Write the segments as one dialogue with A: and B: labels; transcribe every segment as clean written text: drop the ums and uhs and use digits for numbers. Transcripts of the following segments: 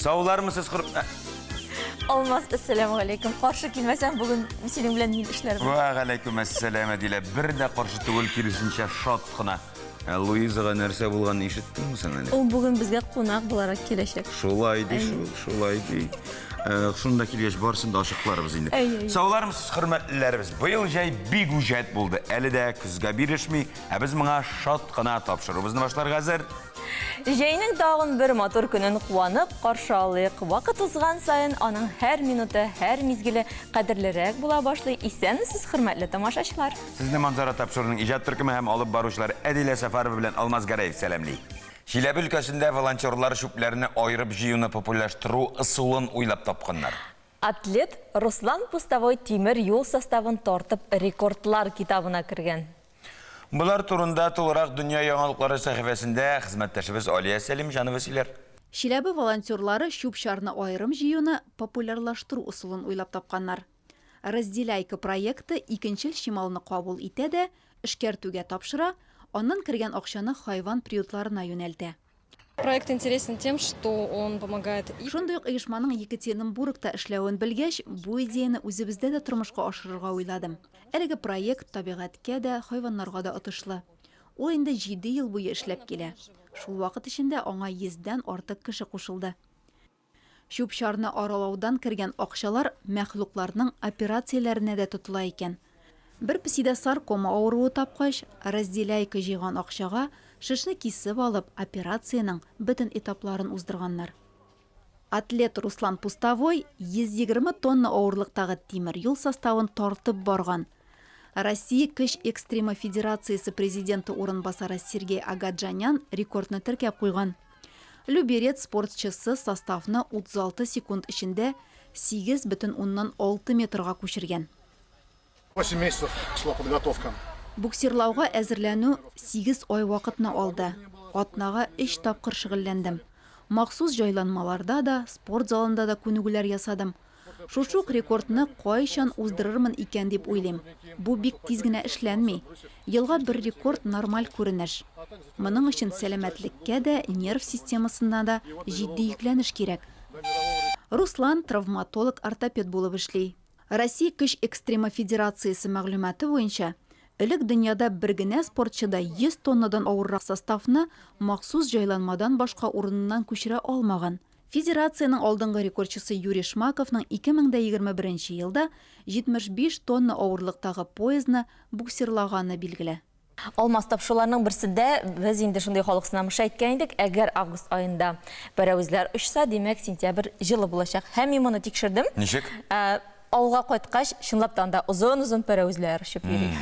A: Саулармысыз, хөр...
B: Алмаз, әссәламү алейкум. Каршы килмәсәң, бүген синең белән мин эшләрмен.
A: Вә галәйкүм әссәлам, Әдилә. Бер дә каршы түгел, киресенчә шат кына. Ә Луизага нәрсә булганын ишеттеңме соң әле?
B: Ул бүген безгә кунак буларак киләчәк.
A: Шулай ди шул, шулай ди. Э, шунда килгәч барысын да ачыкларбыз инде. Саулармысыз, хөрмәтлеләребез. Быел җәй бик үҗәт булды. Әле дә көзгә бирешми, ә без моңа шат кына тапшыруыбызны башларга әзер.
B: Җәйнең тагын бер матур көнен куанып каршы алыйк. Вакыт узган саен аның һәр минуты, һәр мизгеле кадерлерәк була башлый. Исәнмесез, хөрмәтле тамашачылар!
A: Сезне Манзара тапшыруының иҗат төркеме һәм алып баручылар Әдилә Сәфәрова белән Алмаз Гәрәев сәламли. Чиләбе өлкәсендә волонтерлар чүпләрне аерып җыюны популярлаштыру ысулын уйлап тапканнар.
B: Атлет Руслан Пустовой тимер юл составын тартып рекордлар китабына кергән.
A: Болар турында тулырак Дөнья яңалыклары сәхифәсендә хезмәттәшебез Алия Сәлимҗанова сөйләр.
C: Чиләбе волонтерлары чүп-чарны аерым җыюны популярлаштыру ысулын уйлап тапканнар. Разделяйка проекты икенчел чималны кабул итә дә, эшкәртүгә тапшыра, аннан кергән акчаны хайван приютларына юнәлтә.
D: Проект интересен тем, что он помогает и
C: Шундый ук оешманың Екатеринбургта эшләвен белгәч, бу идеяне үзебездә дә тормышка ашырырга уйладым. Әлеге проект табигатькә дә, хайваннарга да отышлы. Ул инде җиде ел буе эшләп килә. Шул вакыт эчендә аңа йөздән артык кеше кушылды. Чүп-чарны аралаудан кергән акчалар мәхлукларның операцияләренә дә тотыла икән. Бер песидә саркома авыруы тапкач, Разделяйка җыйган акчага шешне кисеп алып, операциянең бөтен этапларын уздырганнар. Атлет Руслан Пустовой 120 тонна авырлыктагы тимер юл составын тартып барган. Россия көч экстримы федерациясе президенты урынбасары Сергей Агаджанян рекордны теркәп куйган. Люберец спортчысы составны 36 секунд эчендә 8,6 метрга күчергән.
E: 8 месяцев шла подготовка.
C: Буксирлауга әзерләнү сигез ай вакытны алды. Атнага өч тапкыр шөгыльләндем. Махсус җайланмаларда да, спорт залында да күнегүләр ясадым. Шушы ук рекордны кайчан уздырырмын икән дип уйлыйм. Бу бик тиз генә эшләнми. Елга бер рекорд нормаль күренеш. Моның өчен сәламәтлеккә дә, нерв системасына да җитди йөкләнеш кирәк. Руслан травматолог-ортопед булып эшли. Россия көч экстримы федерациясе мәгълүматы буенча, элек дөньяда бер генә спортчы да 100 тоннадан авыррак составны махсус җайланмадан башка урыныннан күчерә алмаган. Федерациянең алдынгы рекордчысы Юрий Шмаковның 2021 елда 75 тонна авырлыктагы поездны буксирлаганы билгеле.
B: Алмаз, тапшыруларның берсендә без инде шундый халык сынамышы әйткән идек, әгәр август аенда пәрәвезләр очса, димәк, сентябрь җылы булачак. Һәм мин моны тикшердем.
A: Ничек?
B: Авылга кайткач, чынлап та анда озын-озын пәрәвезләр очып йөри.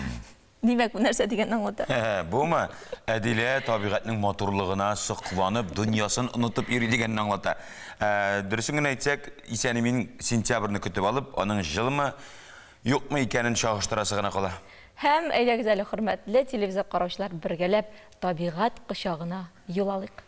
B: Димәк, бу нәрсә дигәнне аңлата?
A: Бумы? Әдилә табигатьнең матурлыгына сокланып, дөньясын онытып йөри дигәнне аңлата. Дөресен генә әйтсәк, исән-имин сентябрьне көтеп алып, аның җылымы, юкмы икәнен чагыштырасы гына кала.
B: Һәм, әйдәгез әле, хөрмәтле телевизор караучылар, бергәләп табигать кочагына юл алыйк.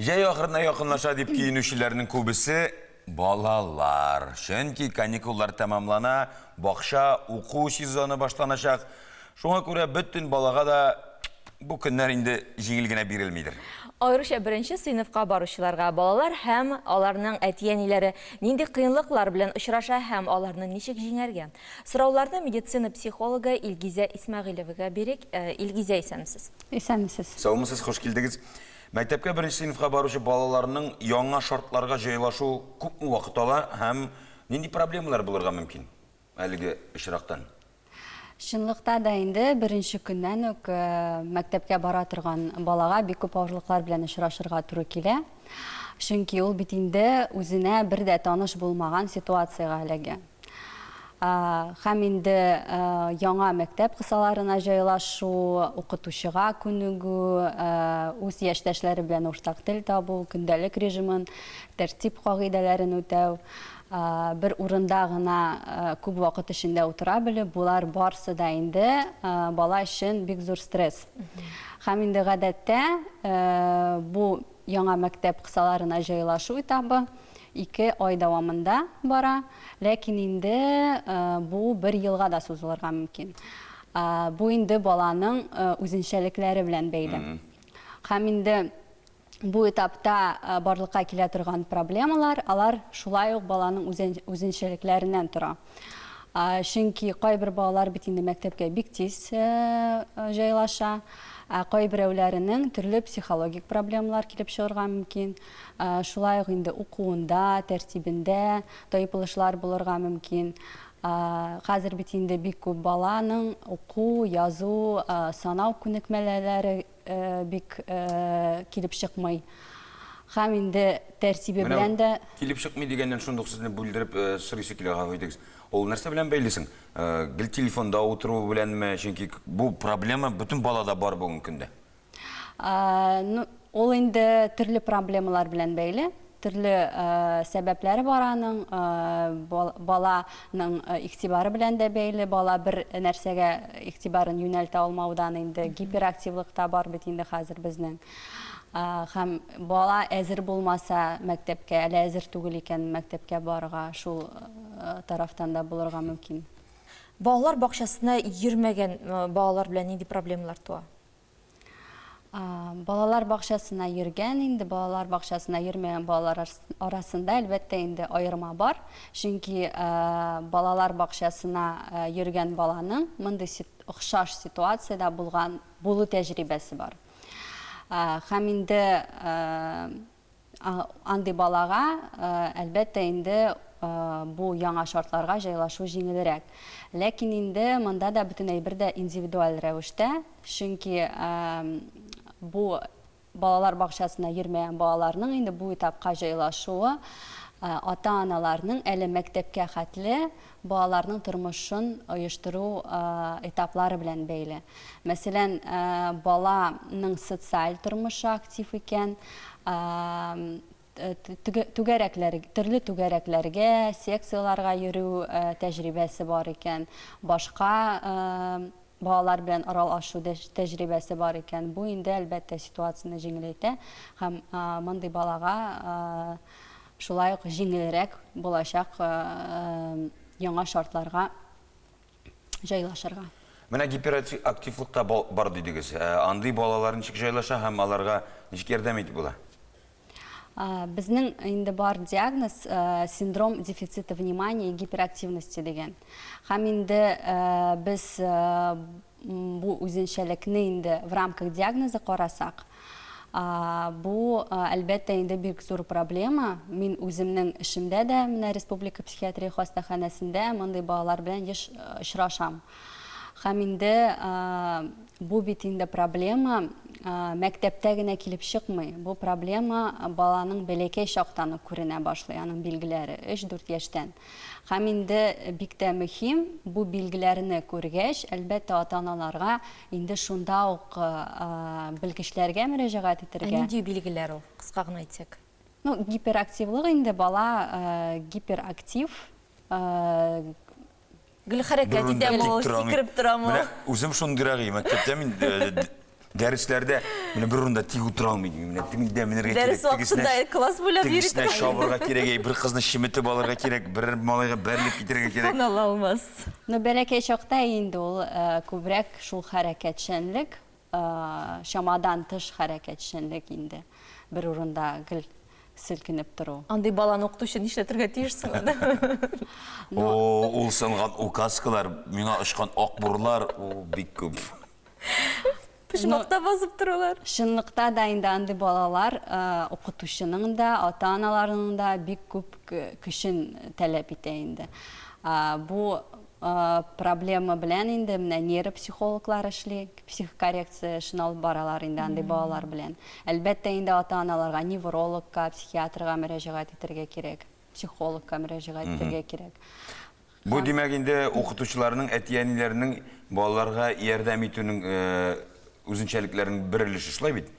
A: Җәй ахырына якынлаша дип киенүчеләрнең күбесе балалар. Чөнки каникуллар тәмамлана, бакча, уку сезоны башланачак. Шуңа күрә бөтен балага да бу көннәр инде җиңел генә бирелмидер.
B: Аеруча беренче сыйныфка баручыларга балалар һәм аларның әти-әниләре нинди кыенлыклар белән очраша һәм аларны ничек җиңәргә? Сорауларны медицина психологы Илгизә Исмәгыйлевага бирик. Илгизә, исәнмесез.
F: Исәнмесез.
A: Саумысыз, хуш килдегез. Мәктәпкә беренче сыйныфка баручы балаларның яңа шартларга җайлашу күпме вакыт ала һәм нинди проблемалар булырга мөмкин әлеге очрактан?
F: Чынлыкта да инде беренче көннән үк мәктәпкә бара торган балага бик күп авырлыклар белән очрашырга туры килә. Чөнки ул бит инде үзенә бер дә таныш булмаган ситуациягә эләгә. Һәм инде яңа мәктәп кысаларына җайлашу, укытучыга күнегү, үз яшьтәшләре белән уртак тел табу, көндәлек режимын, тәртип кагыйдәләрен үтәү, Бер урында гына күп вакыт эчендә утыра белү, болар барсы да инде бала өчен бик зур стресс. Һәм инде гадәттә бу яңа мәктәп кысаларына җайлашу этабы 2 ай дәвамында бара, ләкин инде бу бер елга да сузылырга мөмкин. Бу инде баланың үзенчәлекләре белән бәйле. Һәм инде Бу этапта барлыкка килә торган проблемалар, алар шулай ук баланың үзенчәлекләреннән тора. Чөнки кайбер балалар бит инде мәктәпкә бик тиз җайлаша, ә кайберәүләренең төрле психологик проблемалар килеп чыгарга мөмкин. Шулай ук инде укуында, тәртибендә тайпылышлар булырга мөмкин. Хәзер бит инде бик күп баланың уку, язу, санау күнекмәләре бик килеп чыкмый. Һәм инде тәртибе белән дә.
A: Килеп чыкмый дигәннән шундук сезне бүлдереп сорыйсы килә, гафу итегез. Ул нәрсә белән бәйле соң? Гел телефонда утыру беләнме? Чөнки бу проблема бөтен балада бар бүгенге көндә.
F: Ну, ул инде төрле проблемалар белән бәйле. Төрле сәбәпләре бар аның, баланың игътибары белән дә бәйле, бала бер нәрсәгә игътибарын юнәлтә алмаудан инде гиперактивлык та бар бит инде хәзер безнең. Һәм бала әзер булмаса мәктәпкә, әле әзер түгел икән мәктәпкә барырга, шул тарафтан да булырга мөмкин.
B: Балалар бакчасына йөрмәгән балалар белән нинди проблемалар туа?
F: Балалар бакчасына йөргән инде, балалар бакчасына йөрмәгән балалар арасында, әлбәттә инде, аерма бар. Чөнки балалар бакчасына йөргән баланың мондый охшаш ситуациядә булган, булу тәҗрибәсе бар. Һәм инде Андый балага, әлбәттә инде, бу яңа шартларга җайлашу җиңелрәк. Ләкин инде монда да бөтен әйбер дә индивидуаль рәвештә, чөнки бу балалар бакчасына йөрмәгән балаларның инде бу этапка җайлашуы ата-аналарның әле мәктәпкә хәтле балаларның тормышын оештыру этаплары белән бәйле. Мәсәлән, баланың социаль тормышы актив икән, түгәрәкләр, төрле түгәрәкләргә, секцияләргә йөрү тәҗрибәсе бар икән, башка балалар белән аралашу тәҗрибәсе бар икән, бу инде, әлбәттә, ситуацияне җиңеләйтә һәм мондый балага Шулай ук җиңелрәк булачак яңа шартларга җайлашырга.
A: Менә гиперактивлык та бар дидегез. Андый балалар ничек җайлаша һәм аларга ничек ярдәм итеп була?
F: Безнең инде бар диагноз синдром дефицита внимания и гиперактивности дигән. Һәм инде без Бу үзенчәлекне инде в рамках диагноза карасак, бу, әлбәттә, инде бик зур проблема. Мин үземнең эшемдә дә, менә Республика психиатрия хастаханәсендә мондый балалар белән еш очрашам. Һәм инде бу бит инде проблема мәктәптә генә килеп чыкмый. Бу проблема баланың бәләкәй чактан ук күренә башлый, аның билгеләре, өч-дүрт яшьтән. Һәм инде бик тә мөһим, бу билгеләрне күргәч, әлбәттә, ата-аналарга инде шунда ук белгечләргә мөрәҗәгать
B: Ә
F: итергә.
B: нинди билгеләр ул, кыска гына әйтсәк?
F: Ну, гиперактивлык инде, бала гиперактив.
B: Гел хәрәкәт
A: Бер урында
B: итәме
A: тик
B: ул,
A: тора алмый.
B: сикереп торамы
A: Менә
B: ул?
A: үзем шундыйрак и, мәктәптә мин Дәресләрдә менә бер урында тик утыра алмый идем. Менә тегендә менәргә кирәк.
B: Дәрес вакытында класс буйлап йөри
A: Тегесенә чабырга кирәк, әй, бер кызны чеметеп алырга кирәк, бер малайга бәрелеп китәргә кирәк.
B: Субханалла, Алмаз.
F: Ну, бәләкәй чакта инде ул күбрәк шул хәрәкәтчәнлек, чамадан тыш хәрәкәтчәнлек инде. Бер урында гел селкенеп тору.
B: Андый баланы укытучы нишләтергә тиеш соң аны?
A: О, ул сынган указкалар, миңа очкан акбурлар, о, бик күп.
B: Почмакта басып торалар.
F: Чынлыкта да инде андый балалар укытучының да, ата-аналарының да бик күп көчен таләп итә инде. Бу проблема белән инде менә нейропсихологлар эшли, психокоррекция эшен алып баралар инде андый балалар белән. Әлбәттә инде ата-аналарга неврологка, психиатрга мөрәҗәгать итәргә кирәк, психологка мөрәҗәгать итәргә кирәк.
A: Бу, димәк, инде укытучыларның, әти-әниләрнең балаларга ярдәм итүнең үзенчәлекләренең бер өлеше, шулай бит?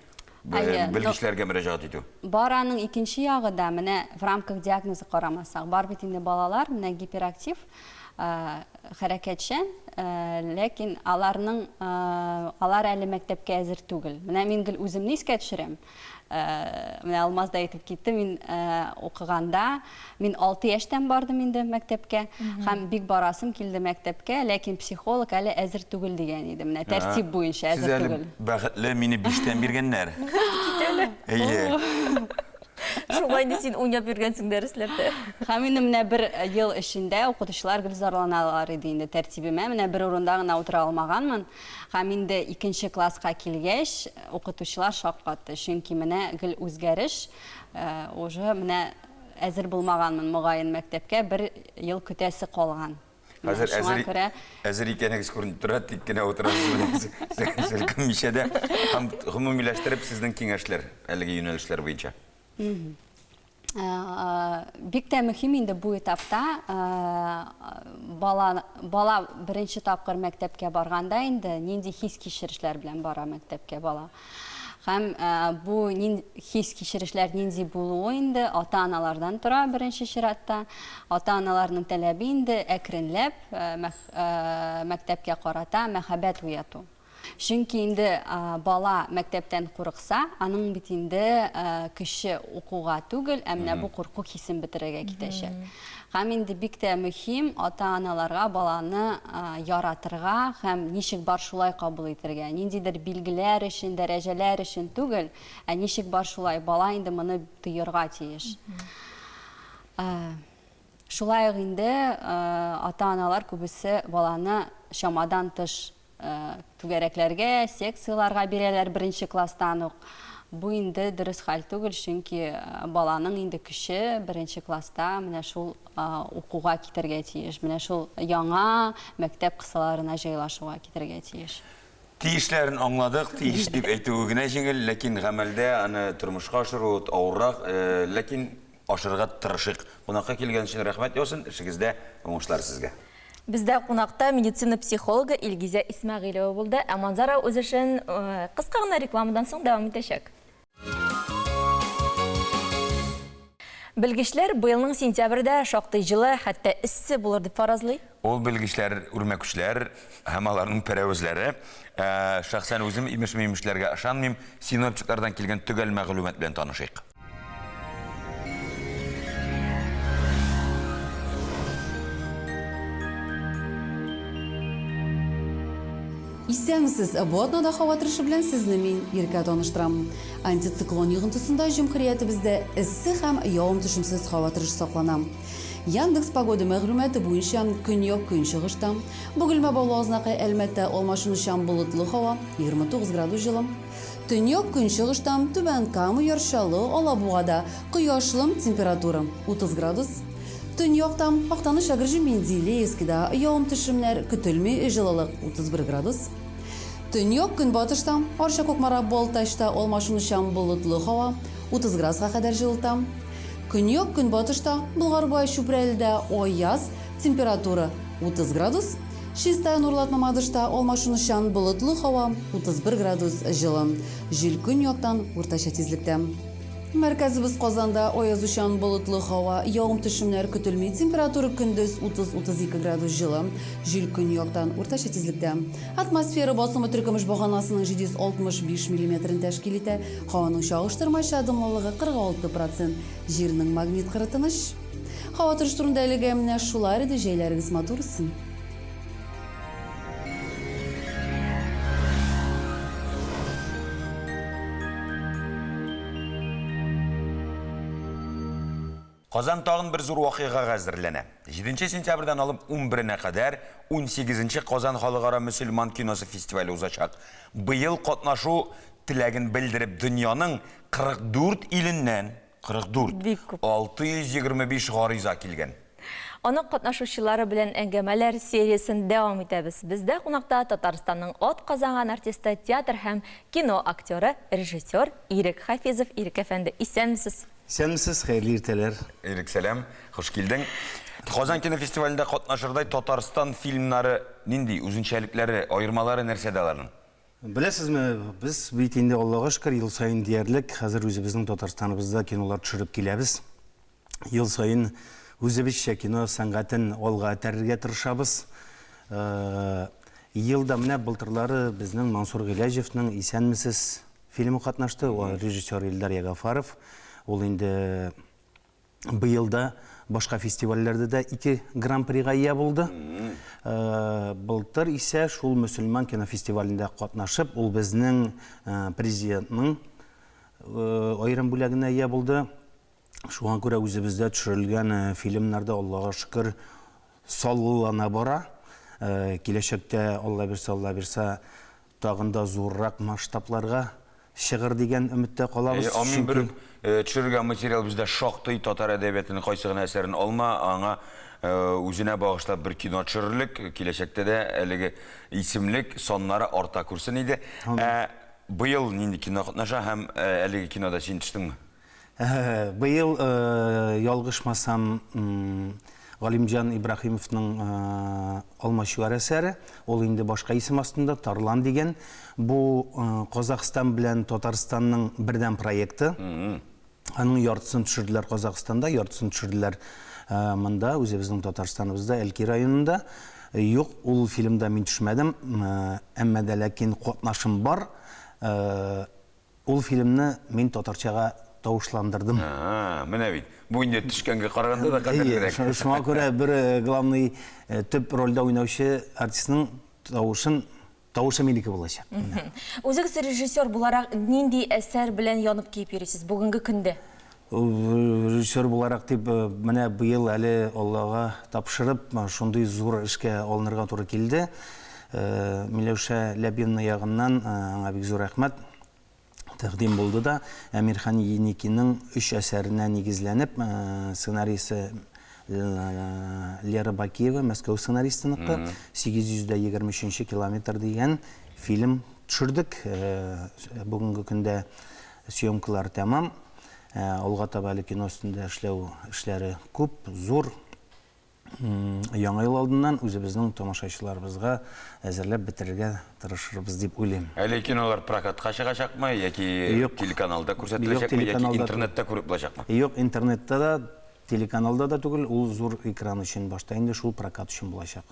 F: Әйе, но
A: Белгечләргә мөрәҗәгать итү.
F: Бар аның икенче ягы да, менә в рамках диагноза карамасак, бар бит инде балалар, менә гиперактив, хәрәкәтчән, ләкин аларның, алар әле мәктәпкә әзер түгел. Менә мин гел үземне искә төшерәм. Менә Алмаз да әйтеп китте, мин укыганда, мин 6 яшьтән бардым инде мәктәпкә, һәм бик барасым килде мәктәпкә, ләкин психолог әле әзер түгел дигән иде. Менә тәртип буенча
A: Сез
F: әзер
A: әле
F: түгел.
A: бәхетле, мине биштән биргәннәр.
B: Кит әле.
A: Әйе.
B: Шулай инде син уйнап йөргәнсең дәресләрдә.
F: Һәм инде менә бер ел эчендә укытучылар гел зарланалар иде инде тәртибемә. Менә бер урында гына утыра алмаганмын. Һәм инде икенче класска килгәч, укытучылар шаккатты. Чөнки менә гел үзгәреш, уже менә әзер булмаганмын, мөгаен, мәктәпкә бер ел көтәсе калган. Менә
A: Хәзер
F: шуңа
A: әзер,
F: күрә
A: әзер икәнегез күренеп тора, тик кенә утырасыз менә селкенмичә дә. Һәм гомумиләштереп сезнең киңәшләр әлеге юнәлешләр буенча.
F: Бик тә мөһим инде бу этапта бала, бала беренче тапкыр мәктәпкә барганда инде нинди хис-кичерешләр белән бара мәктәпкә бала. Һәм бу хис-кичерешләр нинди булуы инде ата-аналардан тора беренче чиратта. Ата-аналарның таләбе инде әкренләп мәктәпкә карата мәхәббәт уяту. Чөнки инде бала мәктәптән курыкса, аның бит инде көче укуга түгел, ә менә бу курку хисен бетерергә китәчәк. Һәм инде бик тә мөһим ата-аналарга баланы яратырга һәм ничек бар шулай кабул итергә. Ниндидер билгеләр өчен, дәрәҗәләр өчен түгел, ә ничек бар шулай. Бала инде моны тоерга тиеш. Шулай ук инде ата-аналар күбесе баланы чамадан тыш Түгәрәкләргә, секцияләргә бирәләр беренче класстан ук. Бу инде дөрес хәл түгел, чөнки баланың инде көче беренче класста менә шул укуга китәргә тиеш, менә шул яңа мәктәп кысаларына җайлашуга китәргә тиеш.
A: Тиешләрен аңладык, тиеш дип әйтүе генә җиңел, ләкин гамәлдә аны тормышка ашыру авыррак, ләкин ашырырга тырышыйк. Кунакка килгән өчен рәхмәт яусын, эшегездә уңышлар сезгә.
B: Бездә кунакта медицина психологы Илгизә Исмәгыйлева булды, ә Манзара үз эшен кыска гына рекламадан соң дәвам итәчәк. Белгечләр быелның сентябрьдә шактый җылы, хәтта эссе булыр дип фаразлый.
A: Ул белгечләр үрмәкүчләр һәм аларның пәрәвезләре. Шәхсән үзем имеш-мимешләргә ышанмыйм, синоптиклардан килгән төгәл мәгълүмат белән танышыйк.
G: Исәнмесез! Бу атнада һава торышы белән сезне мин, Иркә, таныштырам. Антициклон йогынтысында җөмһүриятебездә эссе һәм явым-төшемсез һава торышы саклана. Яндекс Погода мәгълүматы буенча, көньяк-көнчыгышта, Бөгелмә, Баулы, Азнакай, Әлмәттә алмашынучан болытлы һава, 29 градус җылы. Төньяк-көнчыгышта, Түбән Кама, Яр Чаллы, Алабугада кояшлы, температура, 30 градус. Төньякта, Актаныш, Әгерҗе, Менделеевскида явым-төшемнәр көтелми, җылылык, 31 градус. Төньяк-көнбатышта, Арча, Кукмара, Балтачта алмашынучан болытлы һава, 30 градуска кадәр җылыта. Көньяк-көнбатышта, Болгар-Буа, Чүпрәледә аяз, температура, 30 градус. Чистай, Нурлат, Мамадышта алмашынучан болытлы һава, 31 градус җылы. Җил көньяктан уртача тизлектә. Мәркәзебез Казанда аязучан болытлы һава, явым-төшемнәр көтелми, температура көндез 30-32 градус җылы, җил көньяктан уртача тизлектә. Атмосфера басымы теркөмеш баганасының 765 миллиметрын тәшкил итә, һаваның чагыштырмача дымлылыгы 46 процент, җирнең магнит кыры тыныч. Һава торышы турында әлегә менә шулар иде, җәйләрегез матур үтсен!
A: Казан тагын бер зур вакыйгага әзерләнә. Җиденче сентябрьдән алып унберенә кадәр унсигезенче Казан халыкара мөселман киносы фестивале узачак. Быел катнашу теләген белдереп дөньяның 44 иленнән 44.
B: Бик күп.
A: 625 гариза килгән.
B: Аның катнашучылары белән әңгәмәләр сериясен дәвам итәбез. Бездә кунакта Татарстанның атказанган артисты, театр һәм кино актеры, режиссер Ирек Хафизов. Ирек әфәнде, исәнмесез!
H: Исәнмесез, хәерле иртәләр!
A: Ирек, сәлам, хуш килдең. Казан кинофестивалендә катнашырдай Татарстан фильмнары нинди, үзенчәлекләре, аермалары нәрсәдә аларның?
H: Беләсезме, без бит инде, Аллага шөкер, ел саен диярлек хәзер үзебезнең Татарстаныбызда кинолар төшереп киләбез. Ел саен үзебезчә кино сәнгатен алга этәрергә тырышабыз. Ел да менә былтырлары безнең Мансур Гыйләҗевның Исәнмесез фильмы катнашты. Ул режиссер Илдар Ягафаров. Ул инде Быел да башка фестивальләрдә дә ике гран-прига ия булды. Былтыр исә шул мөселман кинофестивалендә катнашып, ул безнең президентның аерым бүләгенә ия булды. Шуңа күрә үзебездә төшерелгән фильмнарда, Аллага шөкер, саллылана бара. Киләчәктә, Алла бирсә, Алла бирсә, тагын да зуррак масштабларга чыгыр дигән өметтә калабыз.
A: Әйе, амин, бер үк төшерергә материал бездә шактый, татар әдәбиятының кайсы гына әсәрен алма, аңа үзенә багышлап бер кино төшерерлек, киләчәктә дә әлеге исемлек саннары арта күрсен иде. Ә быел нинди кино катнаша һәм әлеге кинода син төштеңме?
H: Быел, ялгышмасам, Галимҗан Ибраһимовның Алмачуар әсәре, ул инде башка исем астында, Тарлан дигән. Бу Казахстан белән Татарстанның бердәм проекты. Аның яртысын төшерделәр Казахстанда, яртысын төшерделәр монда, үзебезнең Татарстаныбызда, Әлки районында. Юк, ул фильмда мин төшмәдем, әмма дә ләкин катнашым бар. Ул фильмны мин татарчага тавышландырдым.
A: А, менә бит. Бу инде төшкәнгә караганда да кадерлерәк.
H: Әйе, шуңа күрә бер главный төп рольдә уйнаучы артистның тавышын, тавышы минеке булачак.
B: Үзегез режиссер буларак нинди әсәр белән янып киеп йөрисез бүгенге көндә?
H: Режиссер буларак дип, менә быел әле Аллага тапшырып, шундый зур эшкә алынырга туры килде. Миләүшә Ләбиевна ягыннан аңа бик зур рәхмәт. Тәкъдим булды да, Әмирхан Еникиның өч әсәренә нигезләнеп, сценарийсы Лера Бакиева, Мәскәү сценаристыныкы, 823 нче километр дигән фильм төшердек. Бүгенге көндә съемкалар тәмам. Алга таба әле кино өстендә эшләү эшләре күп, зур. Яңа ел алдыннан үзебезнең тамашачыларыбызга әзерләп бетерергә тырышырбыз дип уйлыйм.
A: Әле кинолар прокатка чыгачакмы яки телеканалда күрсәтеләчәкме яки интернетта күреп булачакмы?
H: Юк, интернетта да, телеканалда да түгел, ул зур экран өчен башта инде шул прокат өчен булачак.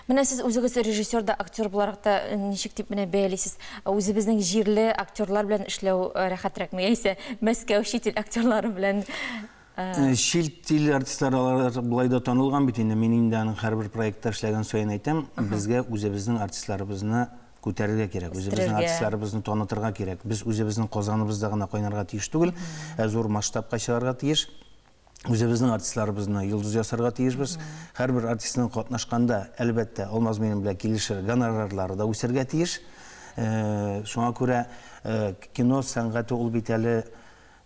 B: Менә сез үзегез режиссер да, актер буларак та ничек дип менә бәялисез? Үзебезнең җирле актерлар белән эшләү рәхәтрәкме яисә Мәскәү, чит ил актерлары белән?
H: Чит ил артистлары алар болай да танылган бит инде. Мин инде аның һәрбер проектта эшләгән саен әйтәм, безгә үзебезнең артистларыбызны күтәрергә кирәк, үзебезнең артистларыбызны танытырга кирәк. Без үзебезнең Казаныбызда гына кайнарга тиеш түгел, ә зур масштабка чыгарга тиеш. Үзебезнең артистларыбызны йолдыз ясарга тиешбез. Һәрбер артистның катнашканда, әлбәттә, Алмаз минем белән килешер, гонорарлары да үсәргә тиеш. Шуңа күрә кино сәнгате ул бит әле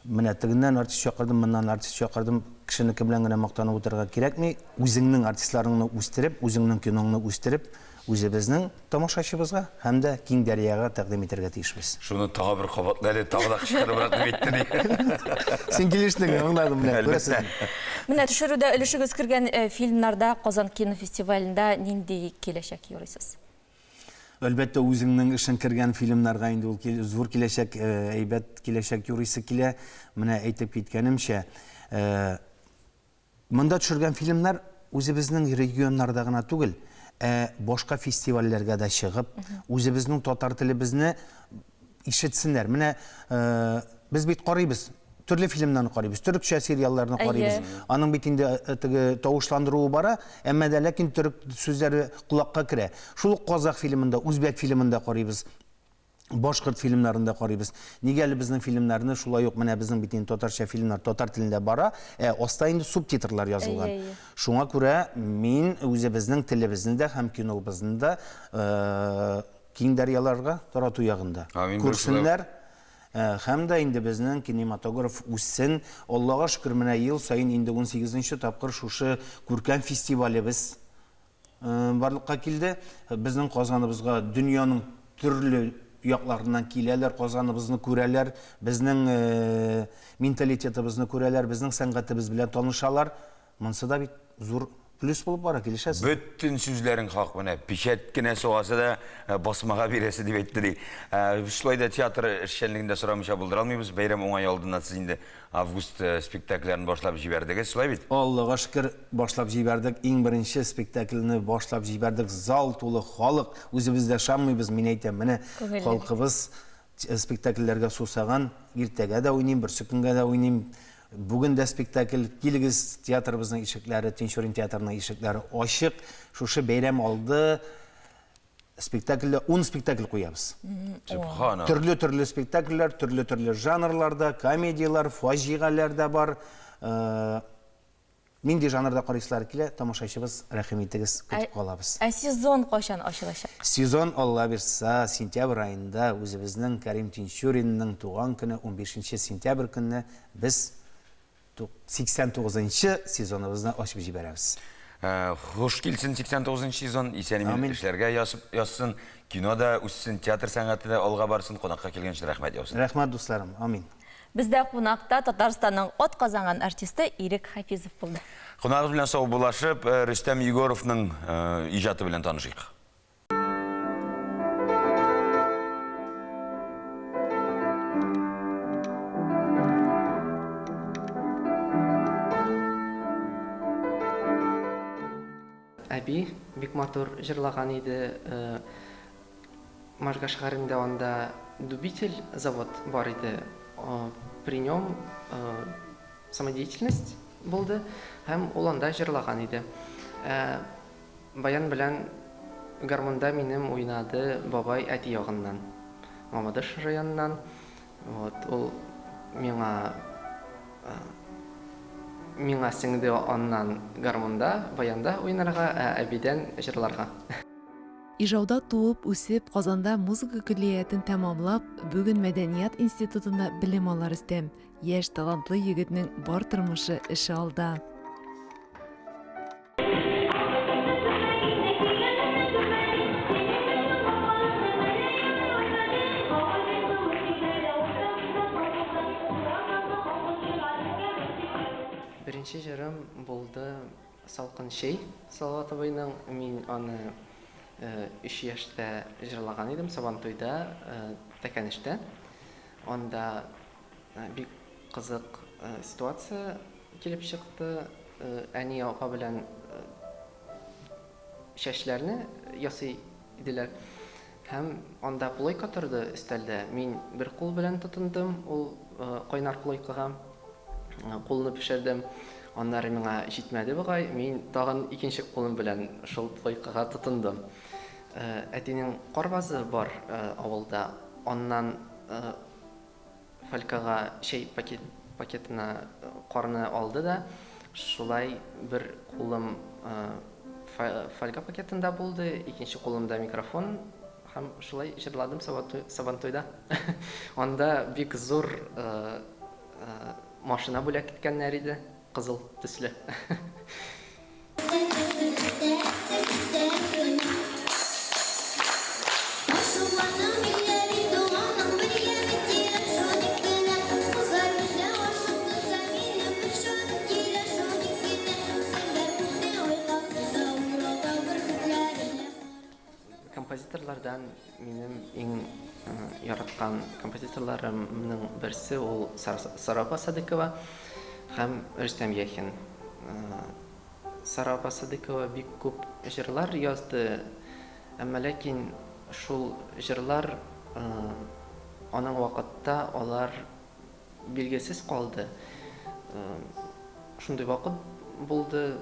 H: менә тегеннән артист чакырдым, моннан артист чакырдым, кешенеке белән генә мактанып утырырга кирәкми. Үзеңнең артистларыңны үстереп, үзеңнең киноңны үстереп, үзебезнең тамашачыбызга һәм дә киң дәрьяга тәкъдим итәргә тиешбез.
A: Шуны тагы бер кабатла әле, тагы да кычкырыбрак дип әйтте ди.
H: Син килештең, аңладым менә,
A: Әлбәттә.
H: күрәсезме?
B: Менә төшерүдә өлешегез кергән фильмнарда, Казан кинофестивалендә нинди киләчәк юрыйсыз?
H: Әлбәттә, үзеңнең эшең кергән фильмнарга инде ул зур киләчәк, әйбәт киләчәк юрыйсы килә. Менә әйтеп киткәнемчә, монда төшергән фильмнар үзебезнең регионнарда гына түгел, ә башка фестивальләргә дә чыгып, үзебезнең татар телебезне ишетсеннәр. Менә без бит карыйбыз, төрле фильмнарны карыйбыз, төрекчә сериалларны карыйбыз. Аның бит инде теге тавышландыруы бара, әмма дә ләкин төрек сүзләре колакка керә. Шул ук казах фильмында, үзбәк фильмында карыйбыз, башкорт фильмнарында карыйбыз. Нигә әле безнең фильмнарны шулай ук, менә безнең бит инде татарча фильмнар татар телендә бара, ә аста инде субтитрлар язылган. Шуңа күрә мин үзебезнең телебезне дә һәм кинобызны да киң дәрьяларга тарату ягында. Күрсеннәр, һәм дә инде безнең кинематограф үссен. Аллага шөкер, менә ел саен инде унсигезенче тапкыр шушы күркәм фестивалебез барлыкка килде. Безнең Казаныбызга дөньяның төрле якларыннан киләләр, Казаныбызны күрәләр, безнең менталитетыбызны күрәләр, безнең сәнгатебез белән танышалар. Монсы да бит зур плюс булып бара, килешәсезме?
A: Бөтен сүзләрең хак, менә печать кенә сугасы да, басмага бирәсе дип әйтте ди. Шулай да театр эшчәнлеген дә сорамыйча булдыра алмыйбыз. Бәйрәм уңае алдыннан сез инде август спектакльләрен башлап җибәрдегез, шулай бит?
H: Аллага шөкер, башлап җибәрдек. Иң беренче спектакльне башлап җибәрдек. Зал тулы халык. Үзебез дә ышанмыйбыз, мин әйтәм, менә халкыбыз спектакльләргә сусаган. Иртәгә дә уйныйм, берсекөнгә дә уйныйм. Бүген дә спектакль, килегез, театрыбызның ишекләре, Тинчурин театрының ишекләре ачык. Шушы бәйрәм алды спектакльдә 10 спектакль куябыз.
A: Сөбханалла.
H: Төрле-төрле спектакльләр, төрле-төрле жанрларда, комедияләр, фаҗигаләр дә бар. Нинди жанрда карыйсылар килә, тамашачыбыз, рәхим итегез, көтеп калабыз.
B: Ә сезон кайчан ачылачак?
H: Сезон, Алла бирса, сентябрь аенда үзебезнең Кәрим Тинчуринның туган көне унбишенче сентябрь көнне без 89 нчы сезоныбызны ачып җибәрәбез.
A: Хуш килсен 89 нчы сезон, исән-имин эшләргә язсын, кино да үссен, театр сәнгате дә алга барсын, кунакка килгән өчен рәхмәт яусын.
H: Рәхмәт, дусларым, амин.
B: Бездә кунакта Татарстанның атказанган артисты Ирек Хафизов булды.
A: Кунагыбыз белән саубуллашып, Рөстәм Егоровның иҗаты белән танышыйк.
I: Әби бик матур җырлаган иде. Можга шәһәрендә анда дубитель завод бар иде. При нем самодеятельность булды һәм ул анда җырлаган иде. Ә баян белән гармунда минем уйнады бабай әти ягыннан, Мамадыш районыннан. Вот, ул миңа миңа сеңде аннан гармунда, баянда уйнарга, ә әбидән җырларга.
J: Ижауда туып, үсеп, Казанда музыка көллиятен тәмамлап, бүген мәдәният институтында белем ала Рөстәм. Яшь, талантлы егетнең бар тормышы, эше алда.
I: Беренче җырым булды Салкын чәй Салават абыйның. Мин аны өч яшьтә җырлаган идем Сабантуйда, Тәкәнештә. Анда бик кызык ситуация килеп чыкты. Әни апа белән чәчләрне ясый иделәр. Һәм анда плойка торды өстәлдә. Мин бер кул белән тотындым ул кайнар плойкага. Кулны пешердем. Аннары миңа җитмәде бугай, мин тагын икенче кулым белән шул плойкага тотындым. Әтинең кар базы бар авылда. Аннан фалькага чәй пакет, пакетына карны алды да, шулай бер кулым фольга пакетында булды, икенче кулымда микрофон һәм шулай җырладым Сабантуйда. Анда бик зур машина бүләк иткәннәр иде, кызыл төсле. Композиторлардан минем иң яраткан композиторларымның берсе ул Сара апа Садыкова һәм Рөстәм Яхин. Сара апа Садыкова бик күп җырлар язды, әмма ләкин шул җырлар аның вакытта алар билгесез калды. Шундый вакыт булды.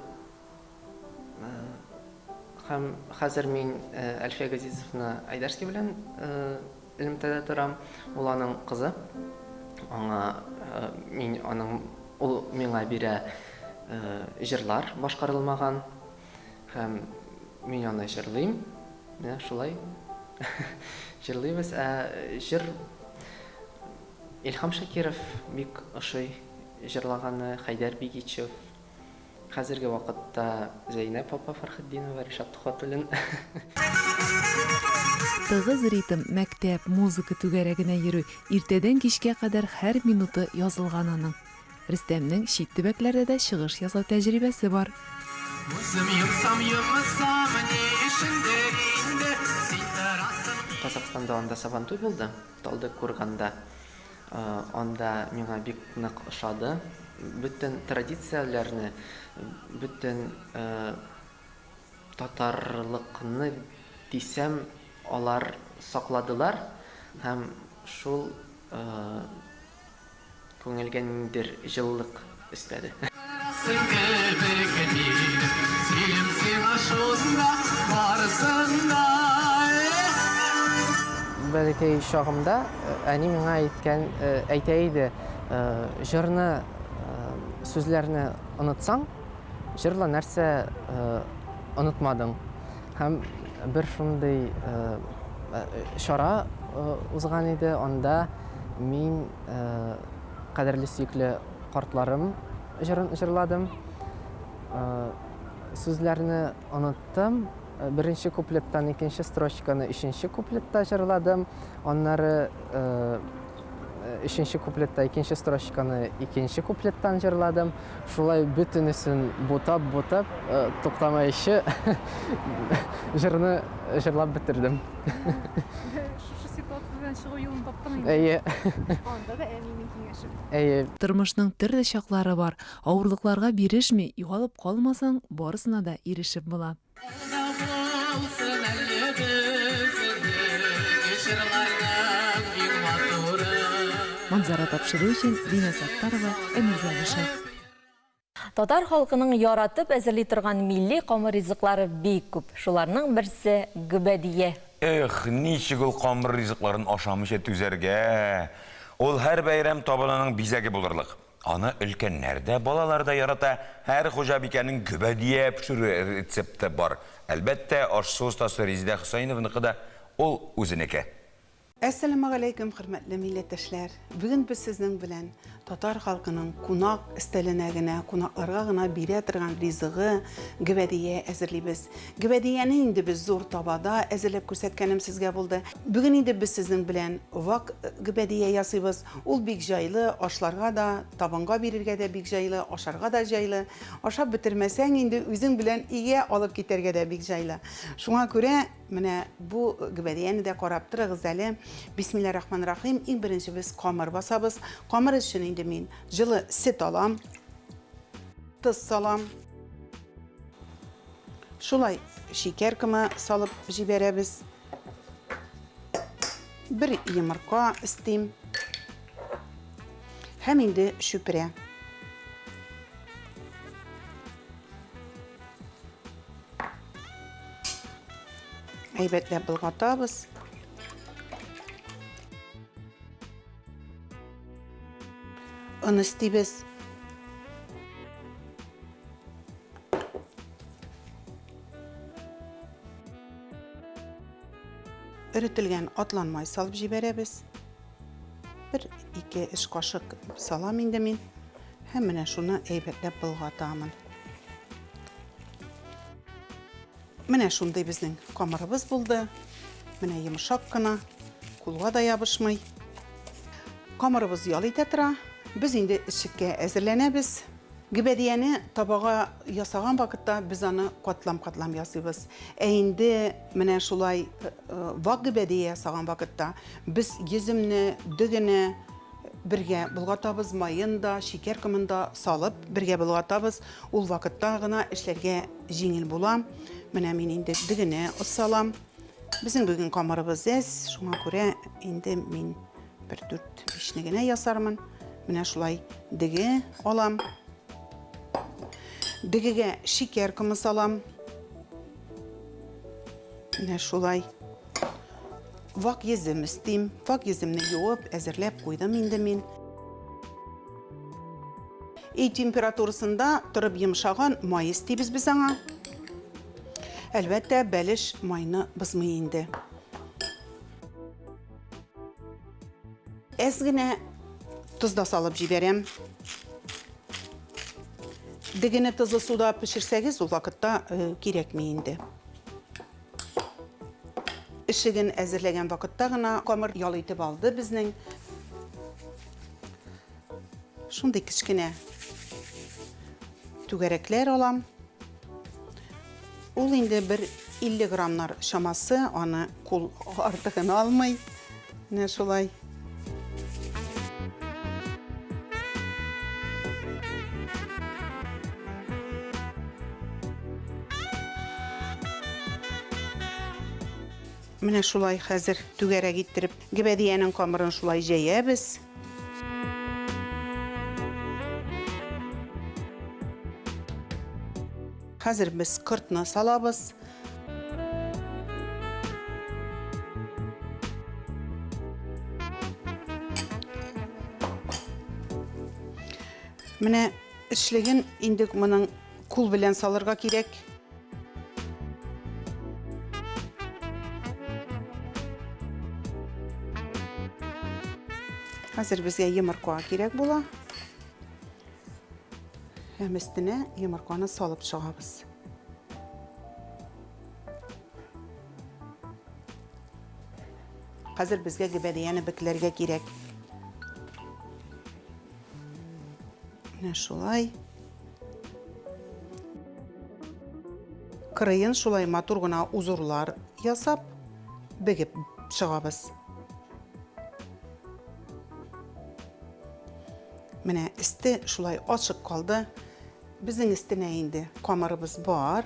I: Һәм хәзер мин Әлфия Газизовна Айдарский белән элемтәдә торам. Ул аның кызы. Аңа мин аның ул миңа бирә җырлар башкарылмаган һәм мин аны җырлыйм. Менә шулай җырлыйбыз. Ә җыр Илһам Шакиров бик ошый җырлаганы, Хәйдәр Бигичев. Хәзерге вакытта Зәйнәп апа Фәрхетдинова, Ришат Төхвәтуллин.
J: Тыгыз ритм, мәктәп, музыка түгәрәгенә йөрү, иртәдән кичкә кадәр һәр минуты язылган аның. Рөстәмнең чит төбәкләрдә дә чыгыш ясау тәҗрибәсе бар.
I: Күзем йомсам, йомсам, ни өчендер инде син торасың. Казахстанда анда Сабантуй булды, Талдыкурганда. Анда миңа бик нык ошады. Бөтен традицияләрне, бөтен татарлыкны дисәм, алар сакладылар һәм шул Күңелгә ниндидер җылылык өстәде. Бәләкәй чагымда әни миңа әйткән, әйтә иде, җырны, сүзләрне онытсаң, җырла нәрсә онытмадың. Һәм бер шундый чара узган иде, анда мин Кадерле сөекле картларым җырын җырладым. Сүзләрне оныттым. Беренче куплеттан икенче строчканы өченче куплетта җырладым. Аннары өченче куплетта икенче строчканы икенче куплеттан җырладым. Шулай бөтенесен бутап-бутап, туктамаенча җырны җырлап бетердем.
K: Шушы ситуациядән чыгу юлын таптың инде.
I: Әйе.
K: Анда да әнинең киңәше.
I: Әйе.
J: Тормышның төрле чаклары бар. Авырлыкларга бирешми, югалып калмасаң, барысына да ирешеп була.
L: Булсын әле безнең җырларның иң матуры.
J: Манзара тапшыру өчен Динә Саттарова, Әмир Залишев.
B: Татар халкының яратып әзерли торган милли камыр ризыклары бик күп. Шуларның берсе, гөбәдия.
A: Эх, ничек ул камыр ризыкларын ашамыйча түзәргә? Ул һәр бәйрәм табынының бизәге булырлык. Аны өлкәннәр дә, балалар да ярата. Һәр хуҗабикәнең гөбәдия пешерү рецепты бар. Әлбәттә, аш-су остасы Резидә Хөсәенованыкы да ул үзенеке.
M: Әссәламегаләйкүм, хөрмәтле милләттәшләр! Бүген без сезнең белән татар халкының кунак өстәленә генә, кунакларга гына бирә торган ризыгы, гөбәдия әзерлибез. Гөбәдияне инде без зур табада әзерләп күрсәткәнем сезгә булды. Бүген инде без сезнең белән вак гөбәдия ясыйбыз. Ул бик җайлы, ашларга да, табынга бирергә дә бик җайлы, ашарга да җайлы. Ашап бетермәсәң инде үзең белән өйгә алып китәргә дә бик җайлы. Шуңа күрә Менә бу гөбәдияне дә карап торыгыз әле. Бисмилла рахман рахим. Иң беренче без камыр басабыз. Камыр өчен инде мин җылы сөт алам. Тоз салам. Шулай шикәр комы салып җибәрәбез. Бер йомырка өстим. Һәм инде чүпрә. Әйбәтләп болгатабыз. Он өстибез. Эретелгән атланмай салып җибәрәбез. Бер ике эш кашык салам инде мин. Һәм менә шуны әйбәтләп болгатамын. Менә шундый безнең камырыбыз булды. Менә йомшак кына, кулга да ябышмый. Камырыбыз ял итә тора. Без инде эчеккә әзерләнәбез. Гөбәдияне табага ясаган вакытта без аны катлам-катлам ясыйбыз. Ә инде менә шулай вак гөбәдия ясаган вакытта без йөземне, дөгене бергә болгатабыз, маен да, шикәр комын да салып бергә болгатабыз. Ул вакытта гына эшләргә җиңел була. Менә мин инде дөгене салам. Безнең бүген камырыбыз әз, шуңа күрә инде мин бер дүрт-бишне генә ясармын. Менә шулай деге алам. Дегегә шикәр комы салам. Менә шулай. Вак йөзем өстим. Вак йөземне юып, әзерләп куйдым инде мин. Өй температурасында торып йомшаган май өстибез без аңа. Әлбәттә, бәлеш майны бозмый инде. Әз генә тоз да салып җибәрәм. Дегене тозлы суда пешерсәгез, ул вакытта э, кирәкми инде. Эшеген әзерләгән вакытта гына камыр ял итеп алды безнең. Шундый кечкенә түгәрәкләр алам. Ул инде бер 50 граммнар чамасы, аны кул артыгын алмый. Менә шулай. Менә шулай хәзер түгәрәк иттереп гөбәдиянең камырын шулай җәябез. Хәзер без кортны салабыз. Менә эчлеген инде моның кул белән салырга кирәк. Хәзер безгә йомырка кирәк була. Һәм өстенә йомырканы салып чыгабыз. Хәзер безгә гөбәдияне бекләргә кирәк. Менә шулай. Кырыен шулай матур гына узорлар ясап, бегеп чыгабыз. Менә өсте шулай ачык калды. Безнең өстенә инде камырыбыз бар.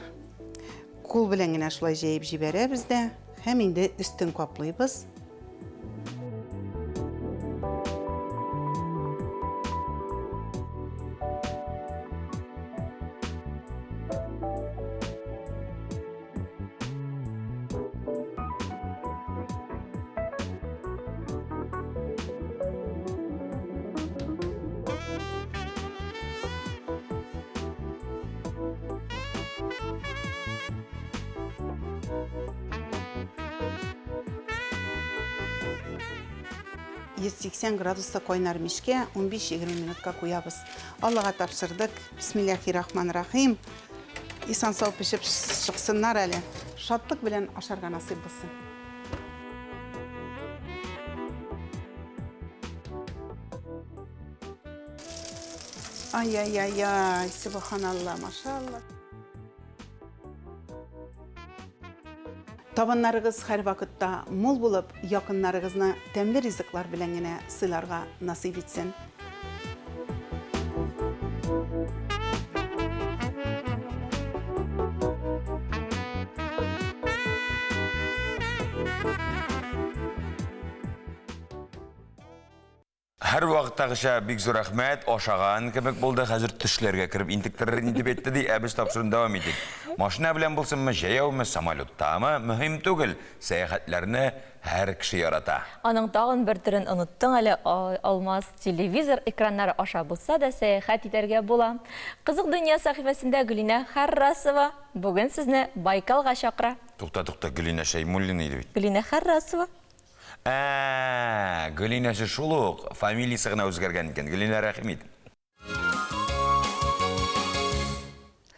M: Кул белән генә шулай җәеп җибәрәбез дә һәм инде өстен каплыйбыз. 180 градуста кайнар мичкә 15-20 минутка куябыз. Аллага тапшырдык. Бисмиллахи рахман рахим. Исан сау пешеп чыксыннар әле. Шатлык белән ашарга насыйп булсын. Ай-яй-яй-яй, субханалла, машалла. Табыннарыгыз һәрвакытта мул булып, якыннарыгызны тәмле ризыклар белән генә сыйларга насыйп итсен.
A: Һәрвакыттагыча бик зур рәхмәт, ашаган кебек булды, хәзер төшләргә кереп интектерер инде дип әйтте ди, ә без тапшыруны дәвам итик. Машина белән булсынмы, җәяүме, самолеттамы, мөһим түгел, сәяхәтләрне һәр кеше ярата.
B: Аның тагын бер төрен оныттың әле, Алмаз, телевизор экраннары аша булса да сәяхәт итәргә була. Кызык дөнья сәхифәсендә Гөлинә Харрасова бүген сезне Байкалга чакыра.
A: Тукта, тукта, Гөлинә Шәймуллина иде бит.
B: Гөлинә Харрасова.
A: Ә, Гөлинәсе шул ук, фамилиясе генә үзгәргән икән. Гөлинә, рәхим ит.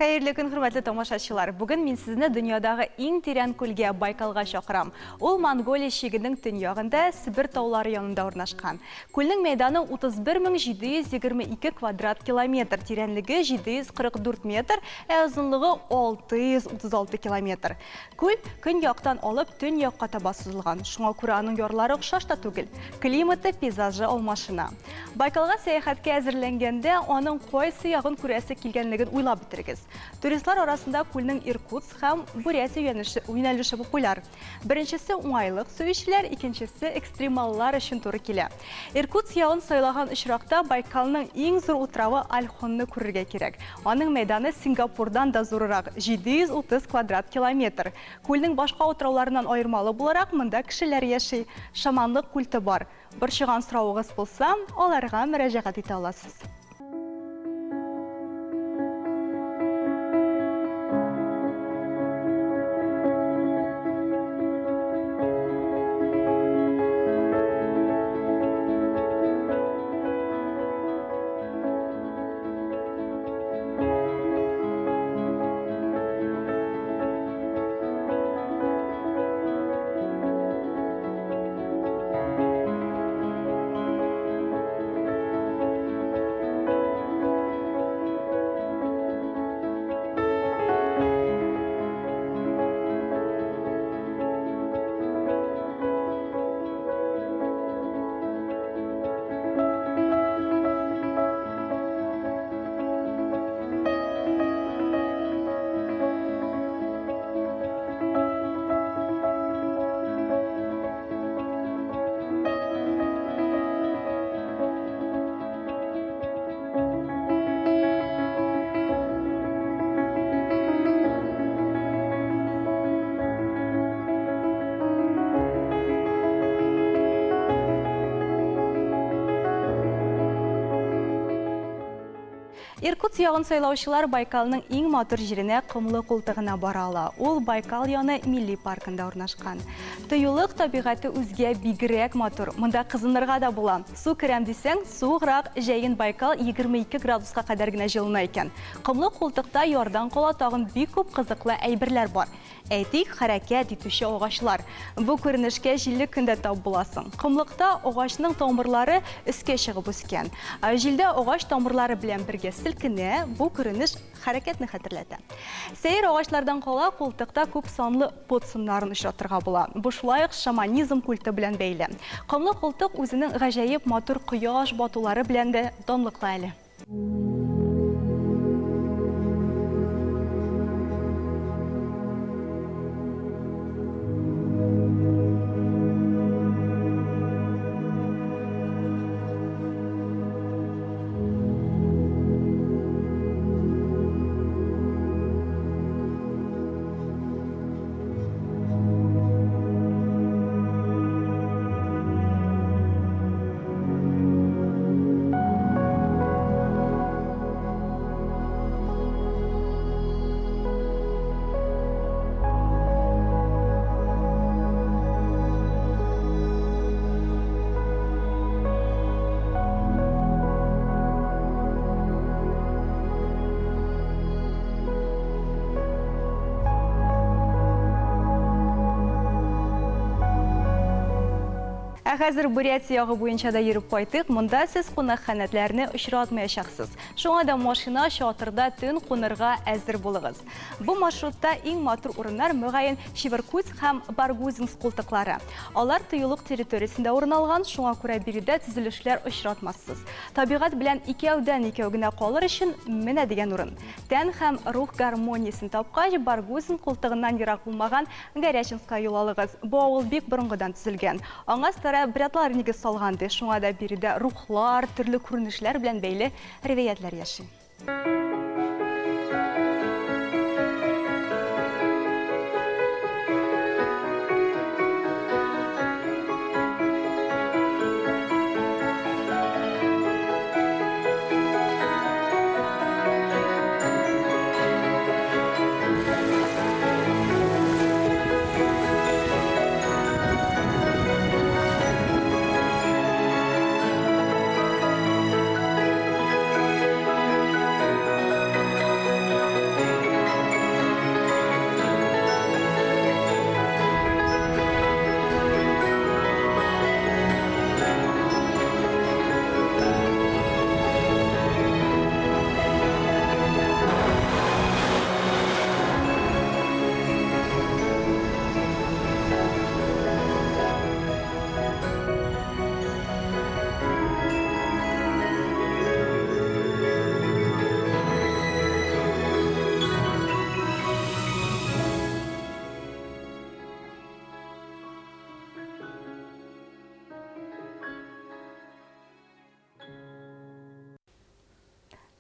N: Хәерле көн, хөрмәтле тамашачылар! Бүген мин сезне дөньядагы иң тирән күлгә, Байкалга чакырам. Ул Монголия чигенең төньягында, Себер таулары янында урнашкан. Күлнең мәйданы 31722 квадрат километр, тирәнлеге 744 метр, ә озынлыгы 636 километр. Күл көньяктан алып төньякка таба сузылган, шуңа күрә аның ярлары охшаш та түгел. Климаты, пейзажы алмашына. Байкалга сәяхәткә әзерләнгәндә, аның кайсы ягын күрәсе килгәнлеген уйлап бетерегез. Туристлар арасында күлнең Иркутск һәм Бурятия юнәлеше популяр. Беренчесе уңайлык сөючеләр, икенчесе экстремаллар өчен туры килә. Иркутск ягын сайлаган очракта Байкалның иң зур утравы Ольхонны күрергә кирәк. Аның мәйданы Сингапурдан да зуррак, 730 квадрат километр. Күлнең башка утрауларыннан аермалы буларак, монда кешеләр яши. Шаманлык культы бар. Борчыган соравыгыз булса, аларга мөрәҗәгать итә аласыз. Иркутск ягын сайлаучылар Байкалның иң матур җиренә Комлы култыгына бара ала. Ул Байкал яны милли паркында урнашкан. Тыюлык табигате үзгә бигрәк матур. Монда кызынырга да була. Су керәм дисәң, суыграк, җәен Байкал 22 градуска кадәр генә җылына икән. Комлы култыкта ярдан кала тагын бик күп кызыклы әйберләр бар. Әйтик, хәрәкәт итүче агачлар. Бу күренешкә җилле көндә тап буласың. Комлыкта агачның тамырлары өскә чыгып үскән. Җилдә агач тамырлары белән бергә селкенә, бу күренеш хәрәкәтне хәтерләтә. Сәер агачлардан кала култыкта күп санлы пот сыннарын очратырга була. Бу шулай ук шаманизм культы белән бәйле. Комлы култык үзенең гаҗәеп матур кояш батулары белән дә данлыклы әле. Ә хәзер Бурятия ягы буенча да йөреп кайтыйк. Монда сез кунакханәләрне очратмаячаксыз. Шуңа да машина чатырда төн кунырга әзер булыгыз. Бу маршрутта иң матур урыннар мөгаен Чивыркуйск һәм Баргузинск култыклары. Алар тыюлык территориясендә урын алган, шуңа күрә биредә төзелешләр очратмассыз. Табигать белән икәүдән-икәү генә калыр өчен менә дигән урын. Тән һәм рух гармониясен тапкач, Баргузин култыгыннан ерак булмаган Горячинскка юл алыгыз. Бу авыл бик борынгыдан төзелгән. Аңа старообрядлар нигез салган ди. Шуңа да биредә рухлар, төрле күренешләр белән бәйле риваятьләр яши.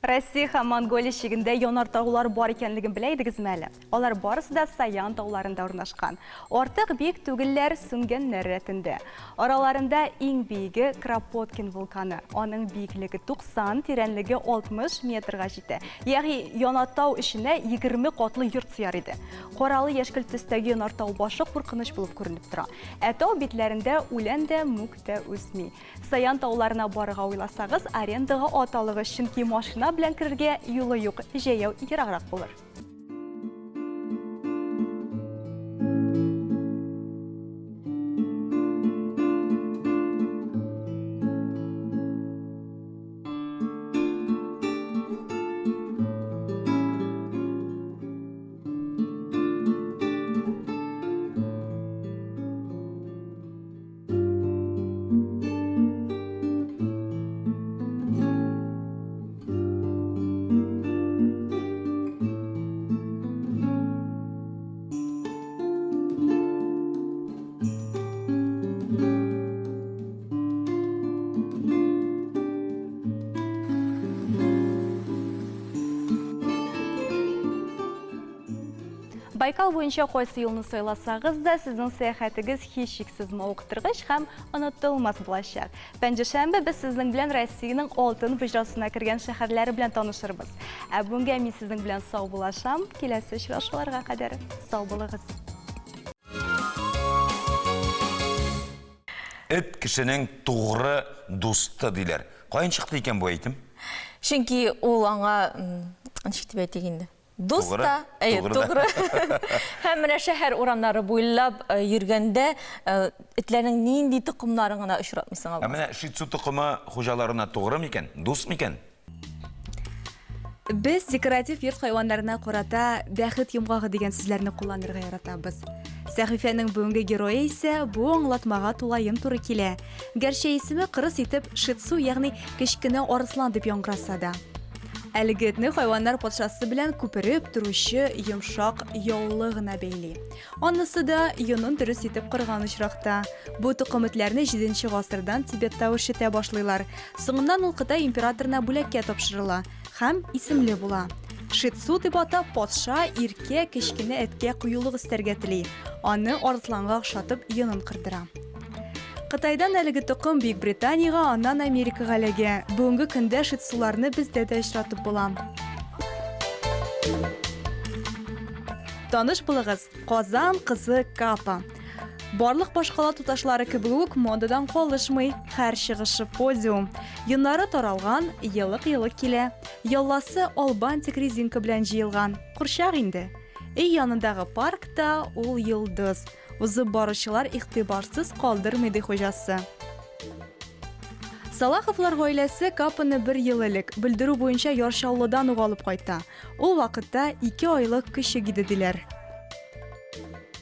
N: Россия һәм Монголия чигендә янартаулар бар икәнлеген белә идегезме әле? Алар барысы да Саян тауларында урнашкан. Артык биек түгелләр, сүнгәннәр рәтендә. Араларында иң биеге Кропоткин вулканы. Аның биеклеге 90, тирәнлеге 60 метрга җитә. Ягъни янартау эченә 20 катлы йорт сыяр иде. Каралы яшькелт төстәге янартау башы куркыныч булып күренеп тора. Ә тау битләрендә үлән дә, мүк тә үсми. Саян тауларына барырга уйласагыз, арендага ат алыгыз, чөнки машина белән керергә юлы юк, җәяү ераграк булыр. Байкал буенча кайсы юлны сайласагыз да, сезнең сәяхәтегез һичшиксез мавыктыргыч һәм онытылмас булачак. Пәнҗешәмбе без сезнең белән Россиянең алтын боҗрасына кергән шәһәрләре белән танышырбыз. Ә бүгенгә мин сезнең белән саубуллашам. Киләсе очрашуларга кадәр сау булыгыз.
A: Эт кешенең тугры дусты диләр. Каян чыкты икән бу әйтем?
B: Чөнки ул аңа, ничек дип әйтик инде? Дус та, әйе, тугры. Һәм менә шәһәр урамнары буйлап э, йөргәндә э, этләрнең нинди токымнарын гына очратмыйсың
A: Ә менә шицу токымы хуҗаларына тугры микән, дус микән?
N: Без декоратив йорт хайваннарына карата бәхет йомгагы дигән сүзләрне кулланырга яратабыз. Сәхифәнең бүгенге герое исә бу аңлатмага тулаем туры килә. Гәрчә исеме кырыс итеп шицу, ягъни кечкенә арыслан дип яңгыраса да. Әлеге этне хайваннар патшасы белән күпереп торучы йомшак яллы гына бәйли. Анысы да йонын дөрес итеп кырган очракта. Бу токым этләрне 7 гасырдан Тибетта үрчетә башлыйлар. Соңыннан ул Кытай императорына бүләккә тапшырыла һәм исемле була. Шицу дип атап, патша иркә кечкенә эткә кыюлык өстәргә тели. Аны арысланга охшатып йонын кырдыра. Кытайдан әлеге токым Бөекбританиягә, аннан Америкага эләгә. Бүгенге көндә шицуларны бездә дә очратып була. Таныш булыгыз, Казан кызы Капа. Барлык башкала туташлары кебек үк модадан калышмый, һәр чыгышы подиум. Йоннары таралган, елык-елык килә. Ялласы албантик резинка белән җыелган. Курчак инде. Өй янындагы паркта ул йолдыз. Узып баручылар игътибарсыз калдырмый, ди хуҗасы. Салаховлар гаиләсе Капаны бер ел элек, белдерү буенча Яр Чаллыдан ук алып кайта. Ул вакытта ике айлык көчек иде, диләр.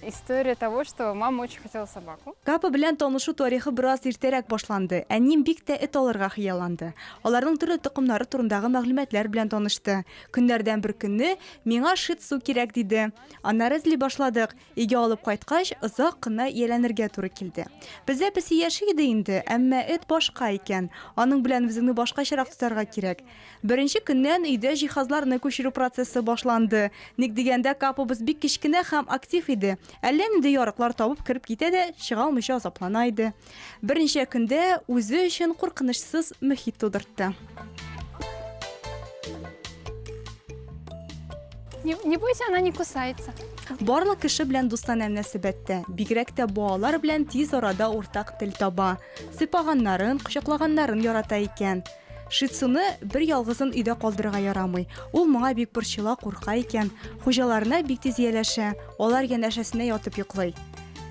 O: История того, что мама очень хотела собаку.
N: Капа белән танышу тарихы бераз иртәрәк башланды. Әнием бик тә эт алырга хыялланды. Аларның төрле токымнары турындагы мәгълүматлар белән танышты. Көннәрдән бер көнне, Миңа ши-тсу кирәк, диде. Аннары эзли башладык. Өйгә алып кайткач, озак кына ияләнергә туры килде. Бездә песи яши иде инде, әмма эт башка икән. Аның белән үзеңне башкачарак тотарга кирәк. Беренче көннән өйдә җиһазларны күчерү процессы башланды. Ник дигәндә, капобыз бик кечкенә һәм актив иде. Әллә нинди ярыклар табып кереп китә дә, чыга алмыйча азаплана иде. Берничә көндә үзе өчен куркынычсыз мөхит тудыртты.
O: Не, не бойся, она не кусается.
N: Барлык кеше белән дустанә мөнәсәбәттә, бигрәк тә балалар белән тиз арада уртак тел таба. Сыйпаганнарын, кочаклаганнарын ярата икән. Шицуны бер ялгызын өйдә калдырырга ярамый. Ул моңа бик борчыла, курка икән. Хуҗаларына бик тиз ияләшә, алар янәшәсенә ятып йоклый.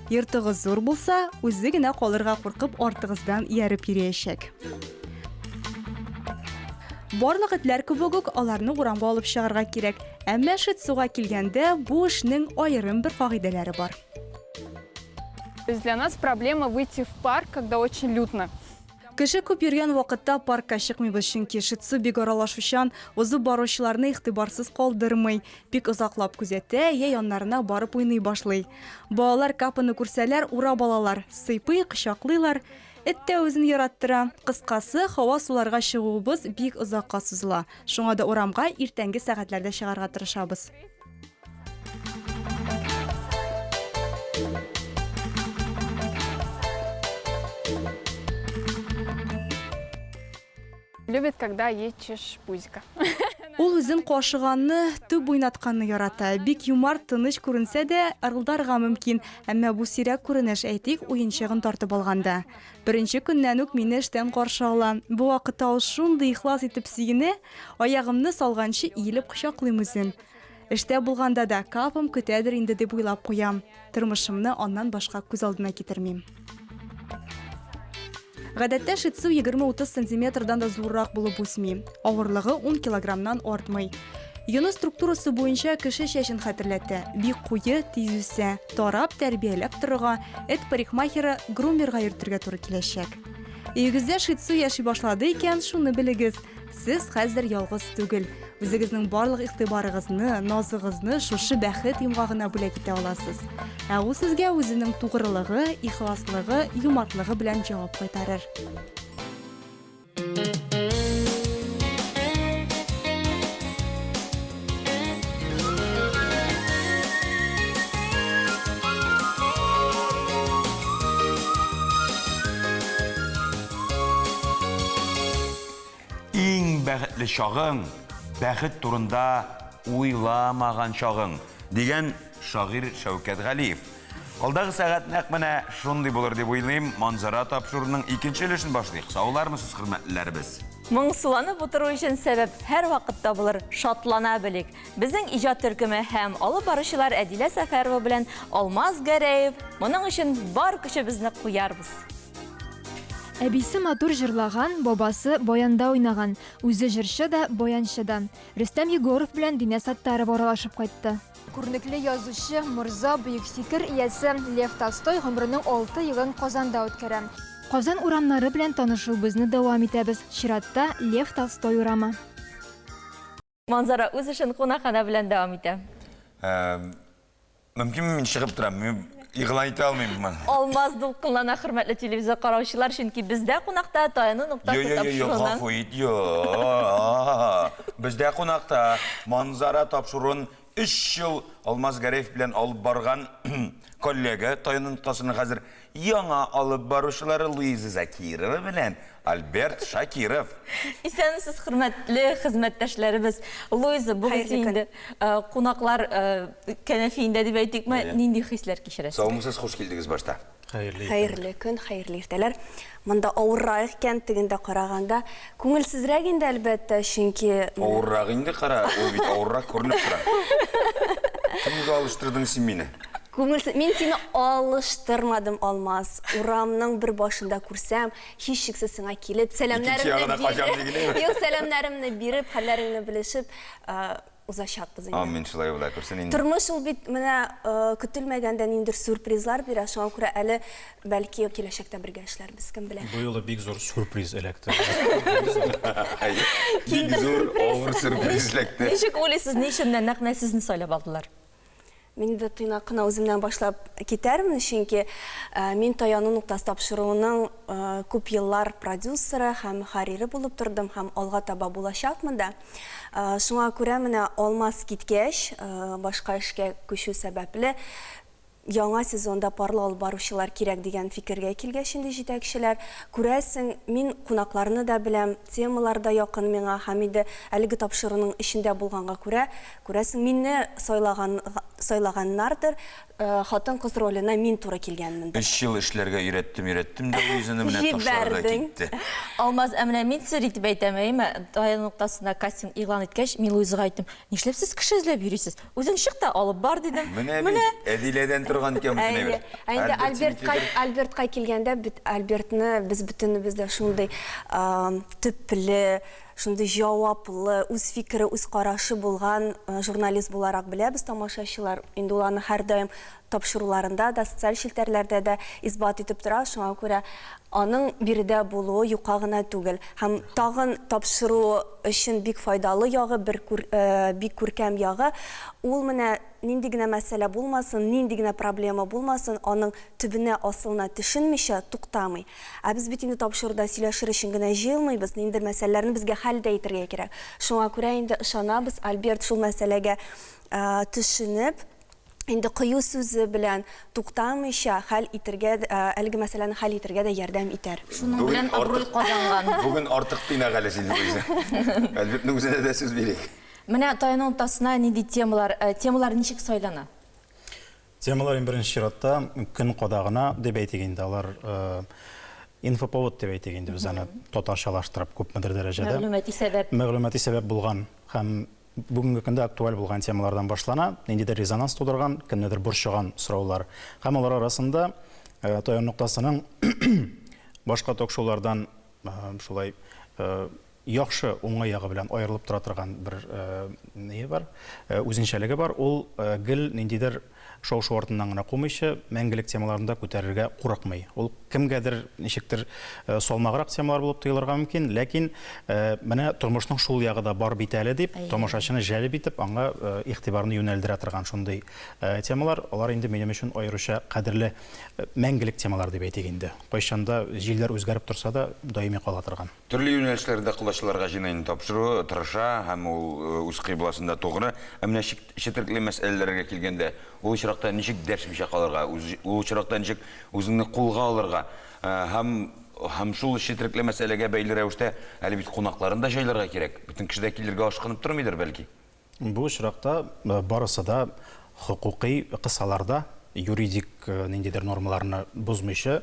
N: Йортыгыз зур булса, үзе генә калырга куркып артыгыздан ияреп йөриячәк. Барлык этләр кебек үк аларны урамга алып чыгарга кирәк. Әмма шицуга килгәндә, бу эшнең аерым бер кагыйдәләре бар.
O: То есть для нас проблема выйти в парк, когда очень людно.
N: Кеше күп йөргән вакытта паркка чыкмыйбыз, чөнки шицу бик аралашучан, узып баручыларны игътибарсыз калдырмый, бик озаклап күзәтә, я яннарына барып уйный башлый. Балалар Капаны күрсәләр, урап алалар, сыйпый, кочаклыйлар. Эт тә үзен яраттыра. Кыскасы, һава суларга чыгуыбыз бик озакка сузыла. Шуңа да урамга иртәнге сәгатьләрдә чыгарга тырышабыз.
O: Любит, когда ечешь пузико.
N: Ул үзен кашыганны, түп уйнатканны ярата. Бик юмарт, тыныч күренсә дә, ырылдарга мөмкин. Әмма бу сирәк күренеш, әйтик, уенчыгын тартып алганда. Беренче көннән үк мине эштән каршы ала. Бу вакытта ул шундый ихлас итеп сөенә, аягымны салганчы иелеп кочаклыйм үзен. Эштә булганда да, Капам көтәдер инде дип уйлап куям. Тормышымны аннан башка күз алдына китермим. Гадәттә шицу 20-30 сантиметрдан да зуррак булып үсми. Авырлыгы 10 килограммнан артмый. Йоны структурасы буенча кеше чәчен хәтерләтә. Бик куе, тиз үсә. Тарап, тәрбияләп торырга, эт парикмахеры, грумерга йөртергә туры киләчәк. Өегездә шицу яши башлады икән, шуны белегез, сез хәзер ялгыз түгел. Үзегезнең барлык игътибарыгызны, назыгызны шушы бәхет йомгагына бүләк итә аласыз. Ә ул сезгә үзенең тугрылыгы, ихласлыгы, юмартлыгы белән җавап кайтарыр.
A: Иң бәхетле чагың, бәхет турында уйламаган чагың, дигән шагыйрь Шәүкәт Галиев. Алдагы сәгать нәкъ менә шундый булыр дип уйлыйм. Манзара тапшыруының икенче өлешен башлыйк. Саулармысыз, хөрмәтлеләребез?
B: Моңсуланып утыру өчен сәбәп һәрвакыт табылыр, шатлана белик. Безнең иҗат төркеме һәм алып баручылар Әдилә Сәфәрова белән Алмаз Гәрәев моның өчен бар көчебезне куярбыз.
P: Әбисе матур җырлаган, бабасы баянда уйнаган. Үзе җырчы да, баянчы да. Рөстәм Егоров белән Динә Саттарова аралашып кайтты. Күренекле язучы, морза, бөек фикер иясе Лев Толстой гомеренең алты елын Казанда үткәрә. Казан урамнары белән танышуыбызны дәвам итәбез. Чиратта, Лев Толстой урамы.
B: Манзара үз эшен кунакханә белән дәвам итә.
A: Мөмкинме мин чыгып торам? Мин игълан итә алмыйм моны.
B: Алмаз дулкынлана, хөрмәтле телевизор караучылар, чөнки бездә кунакта таяну ноктасы
A: Йо, йо, йо,
B: тапшыруының
A: гафу ит, йо. Бездә кунакта Манзара тапшыруын өч ел Алмаз Гәрәев белән алып барган коллега, таяну ноктасының хәзер Яңа алып баручылары Луиза Закирова белән Альберт Шакиров.
B: Исәнмесез, хөрмәтле хезмәттәшләребез. Луиза, бүген син инде кунаклар кәнәфиендә дип әйтикме, нинди хисләр кичерәсең?
A: Саумысыз, хуш килдегез башта.
Q: Хәерле
R: иртәләр. Хәерле көн, хәерле иртәләр. Монда авыррак икән, тегендә караганда. Күңелсезрәк инде, әлбәттә, чөнки.
A: Авыррак инде, кара, ул бит авыррак күренеп тора. Кемгә алыштырдың син мине?
R: Күңелсез. Мин сине алыштырмадым, Алмаз. Урамның бер башында күрсәм, һичшиксез сиңа килеп, сәламнәремне биреп, юк, сәламнәремне биреп, хәлләреңне белешеп, узачакбыз инде.
A: Амин, шулай була күрсен инде.
R: Тормыш ул бит менә көтелмәгәндә ниндидер сюрпризлар бирә, шуңа күрә әле бәлки киләчәктә бергә эшләрбез, кем белә.
Q: Бу юлы бик зур сюрприз эләкте.
A: Бик зур, авыр сюрприз эләкте.
B: Ничек уйлыйсыз, ни өчен менә нәкъ менә сезне сайлап алдылар?
R: Мин инде тыйнак кына үземнән башлап китәрмен, чөнки мин Таяну ноктасы тапшыруының күп еллар продюсеры һәм мөхәррире булып тордым һәм алга таба булачакмын да. Шуңа күрә менә Алмаз киткәч, башка эшкә күчү сәбәпле, яңа сезонда парлы алып баручылар кирәк дигән фикергә килгәч инде җитәкчеләр, күрәсең, мин кунакларны да беләм, темалар да якын миңа һәм инде әлеге тапшыруның эчендә булганга күрә, Күрәсең, мине сайлаган, сайлаганнардыр, хатын-кыз роленә мин туры килгәнмендер.
A: Өч ел эшләргә өйрәттем, өйрәттем дә Луизаны менә ташлады да
B: Җибәрдең.
A: китте.
B: Алмаз, ә менә мин сер итеп әйтәм, әйеме, Таяну ноктасында кастинг игълан иткәч, мин Луизага әйттем, нишләп сез кеше эзләп йөрисез? Үзең чык та алып бар, дидем.
A: Менә бит, Әдиләдән торган икән бөтен
R: Әйе.
A: әйбер.
R: Ә инде
A: Альберт
R: Альбертка,
A: синекедер.
R: Альбертка килгәндә, бит Альбертны без бөтенебез дә шундый төпле, Шундый җаваплы, үз фикере, үз карашы булган журналист буларак беләбез тамашачылар. Инде ул аны һәрдаим тапшыруларында да, социаль челтәрләрдә дә исбат итеп тора. Шуңа күрә аның биредә булуы юкка гына түгел. Һәм тагын тапшыру өчен бик файдалы ягы, бер бик күркәм ягы, ул менә. нинди генә мәсьәлә булмасын, нинди генә проблема булмасын, аның төбенә, асылына төшенмичә туктамый. Ә без бит инде тапшыруда сөйләшер өчен генә җыелмыйбыз, ниндидер мәсьәләләрне безгә хәл дә итергә кирәк. Шуңа күрә инде ышанабыз, Альберт шул мәсьәләгә төшенеп, инде кыю сүзе белән туктамыйча хәл итергә, әлеге мәсьәләне хәл итергә дә ярдәм итәр.
B: Шуның белән абруй казанган.
A: Бүген артык тыйнак әле син, Луиза. Альбертның үзенә дә сүз бирик.
B: Менә таяну ноктасына нинди темалар, темалар ничек сайлана?
Q: Темалар иң беренче чиратта көн кадагына дип әйтик инде, алар инфоповод дип әйтик инде без аны татарчалаштырып күпмедер дәрәҗәдә.
B: Мәгълүмати сәбәп.
Q: Мәгълүмати сәбәп булган һәм бүгенге көндә актуаль булган темалардан башлана, ниндидер резонанс тудырган, кемнедер борчыган сораулар. Һәм алар арасында таяну ноктасының башка ток-шоулардан шулай яхшы, уңай ягы белән аерылып тора торган бер ние бар, үзенчәлеге бар. Ул гел ниндидер шау-шу артыннан гына кумыйча, мәңгелек темаларны да күтәрергә курыкмый. Ул кемгәдер ничектер салмаграк темалар булып тоелырга мөмкин, ләкин менә тормышның шул ягы да бар бит әле дип, тамашачыны җәлеп итеп, аңа игътибарны юнәлдерә торган шундый темалар, алар инде минем өчен аеруча кадерле мәңгелек темалар дип әйтик инде. Кайчан да җилләр үзгәреп торса да, даими кала торган.
A: Төрле юнәлешләрдә колачларга җыйный тапшыруы тырыша һәм ул үз кыйбласында тугры. Ә менә четерекле мәсьәләләргә килгәндә, ул очракта ничек дәшмичә калырга, ул очракта ничек үзеңне кулга алырга һәм һәм шул четерекле мәсьәләгә бәйле рәвештә әле бит кунакларын да җайларга кирәк. Бөтен кеше дә килергә ашкынып тормыйдыр, бәлки.
Q: Бу очракта барысы да хокукый кысаларда, юридик ниндидер нормаларны бозмыйча,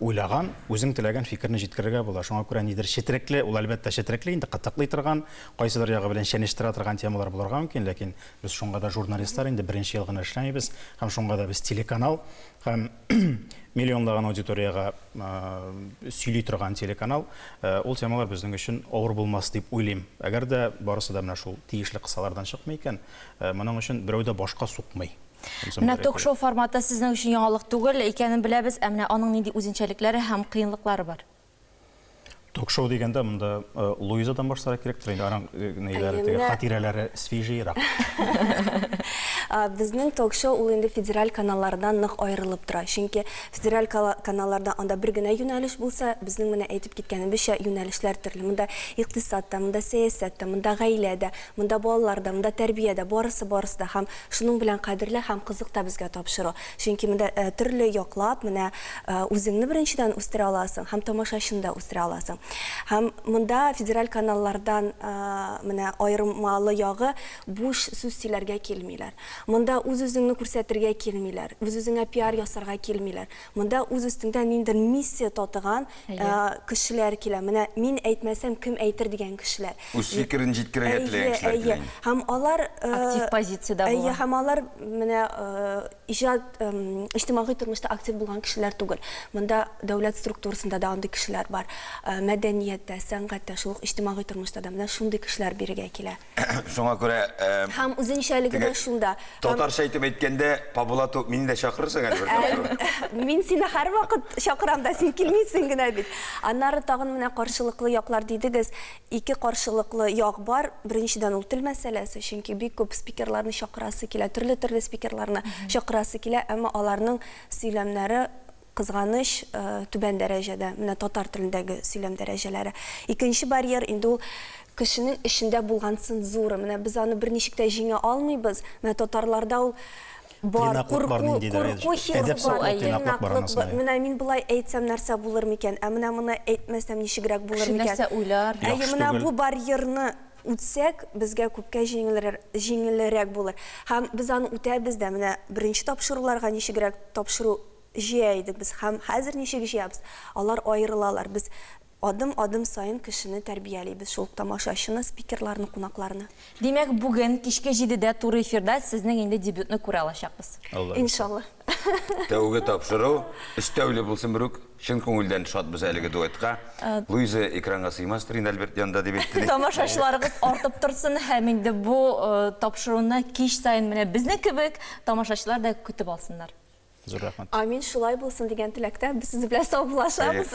Q: уйлаган, үзең теләгән фикерне җиткерергә була. Шуңа күрә нидер четерекле, ул әлбәттә четерекле инде, кытыклый торган, кайсыдыр ягы белән чәнечтерә торган темалар булырга мөмкин, ләкин без шуңа да журналистлар инде беренче ел гына эшләмибез һәм шуңа да без телеканал һәм миллионлаган аудиториягә сөйли торган телеканал, ул темалар безнең өчен авыр булмас дип уйлыйм. Әгәр дә барысы да менә шул тиешле кысалардан чыкмый икән, моның өчен берәү дә башка сукмый.
B: Менә ток-шоу форматы сезнең өчен яңалык түгел икәнен беләбез, ә менә аның нинди үзенчәлекләре һәм кыенлыклары бар?
Q: Ток-шоу дигәндә монда Луизадан башларга кирәктер инде, аның ниләре, теге хатирәләре свежийрак.
R: Безнең ток-шоу ул инде федераль каналлардан нык аерылып тора. Чөнки федераль каналларда анда бер генә юнәлеш булса, безнең менә әйтеп киткәнебезчә, юнәлешләр төрле. Монда икътисад та, монда сәясәт тә, монда гаилә дә, монда балалар да, монда тәрбия дә, барысы-барысы да. Һәм Шуның белән кадерле һәм кызык та безгә тапшыру. Чөнки монда төрле яклап, менә үзеңне беренчедән үстерә аласың һәм тамашачыны да үстерә аласың. Һәм монда федераль каналлардан менә аермалы ягы, буш сүз сөйләргә килмиләр. Монда үз-үзеңне күрсәтергә килмиләр, үз-үзеңә пиар ясарга килмиләр. Монда үз өстеңдә ниндидер миссия татыган кешеләр килә. Менә мин әйтмәсәм, кем әйтер дигән кешеләр.
A: Үз фикерен җиткерергә теләгән кешеләр килә инде.
R: Һәм алар
B: актив позициядә булган.
R: Әйе, һәм алар менә иҗат, иҗтимагый тормышта актив булган кешеләр түгел. Монда дәүләт структурасында да андый кешеләр бар. Мәдәнияттә, сәнгатьтә, шул ук иҗтимагый тормышта да менә шундый кешеләр бирегә килә.
A: Шуңа күрә
R: Һәм үзенчәлеге дә шунда.
A: Татарча итеп әйткәндә, по блату мине дә чакырырсың әле бер тапкыр.
R: Мин сине һәрвакыт чакырам да, син килмисең генә бит. Аннары тагын менә каршылыклы яклар дидегез. Ике каршылыклы як бар. Беренчедән, ул тел мәсьәләсе, чөнки бик күп спикерларны чакырасы килә, төрле-төрле спикерларны чакырасы килә, әмма аларның сөйләмнәре Кызганыч, түбән дәрәҗәдә, менә татар телендәге сөйләм дәрәҗәләре. Икенче барьер инде ул кешенең эчендә булган цензура. Менә без аны берничек тә җиңә алмыйбыз. Менә татарларда ул бар,
Q: Тыйнаклык бар
R: курку,
Q: ниндидер,
R: курку хисе
Q: әдәп
R: бар,
Q: саклау тыйнаклык бар
R: тыйнаклык
Q: анысында.
R: бар. Менә мин болай әйтсәм нәрсә булыр микән, ә менә моны әйтмәсәм ничегрәк булыр
B: Кеше
R: микән?
B: нәрсә уйлар?
R: Әйе,
Q: Яхшы
R: менә
Q: түгел.
R: бу барьерны үтсәк, безгә күпкә җиңелрәк булыр. Һәм без аны үтәбез дә. Менә беренче тапшыруларга ничегрәк тапшыру җыя идек без һәм хәзер ничек җыябыз, алар аерылалар. Без адым-адым саен кешене тәрбиялибез, шул ук тамашачыны, спикерларны, кунакларны.
B: Димәк, бүген кичке җидедә туры эфирда сезнең инде дебютны күрә алачакбыз.
A: Алла бирсә.
R: Иншалла.
A: Тәүге тапшыру өстәүле булсын берүк. Чын күңелдән шатбыз әлеге дуэтка. Луиза экранга сыймастыр инде Альберт янында дип әйтте.
B: Тамашачыларыгыз артып торсын һәм инде бу тапшыруны кич саен менә безнең кебек тамашачылар да көтеп алсыннар.
Q: Зур рәхмәт.
R: Амин, шулай булсын дигән теләктә без сезнең белән саубуллашабыз.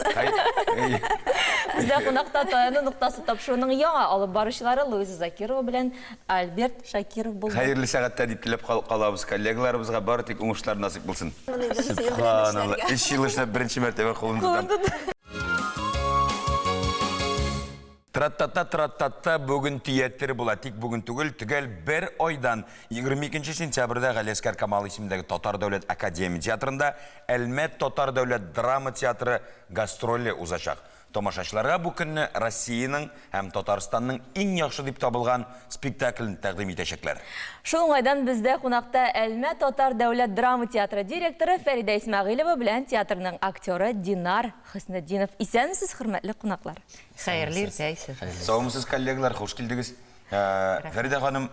B: Бездә кунакта Таяну ноктасы тапшыруының яңа алып баручылары Луиза Закирова белән Альберт Шакиров булды.
A: Хәерле сәгатьтә дип теләп калабыз коллегаларыбызга, бары тик уңышлар насыйп булсын. Сөбханалла, өч ел эшләп беренче мәртәбә кулын тотам. Тра-та-та, тра-та-та, бүген төятер була. Тик бүген түгел, төгәл бер айдан, 22 сентябрьдә Галиәсгар Камал исемендәге Татар дәүләт академия театрында Әлмәт татар дәүләт драма театры гастроле узачак. Тамашачыларга бу көнне Россиянең һәм Татарстанның иң яхшы дип табылган спектаклен тәкъдим итәчәкләр.
B: Шул уңайдан бездә кунакта Әлмәт татар дәүләт драма театры директоры Фәридә Исмәгыйлева белән театрның актеры Динар Хөснетдинов. Исәнмесез, хөрмәтле кунаклар!
S: Хәерле иртә, исәнмесез.
A: Саумысыз, коллегалар, хуш килдегез. Фәридә ханым,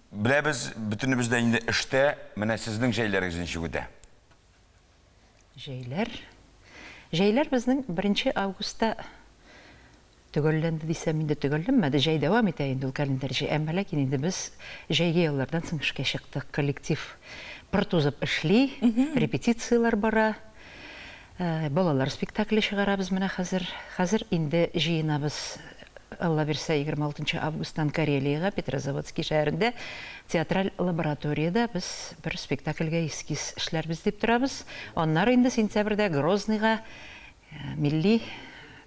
A: беләбез, бөтенебез дә инде эштә, менә сезнең җәйләрегез ничек үтә?
S: Җәйләр. Җәйләр безнең беренче августта төгәлләнде дисәм инде төгәлләнмәде, җәй дәвам итә инде ул календарь җәй. Әмма ләкин инде без җәйге яллардан соң эшкә чыктык. Коллектив пыр тузып эшли, репетицияләр бара. Балалар спектакле чыгарабыз менә хәзер. Хәзер инде җыенабыз, Алла бирсә, 26 нчы августтан Карелиягә, Петрозаводски шәһәрендә театраль лабораториядә без бер спектакльгә эскиз эшләрбез дип торабыз. Аннары инде сентябрьдә Грозныйга милли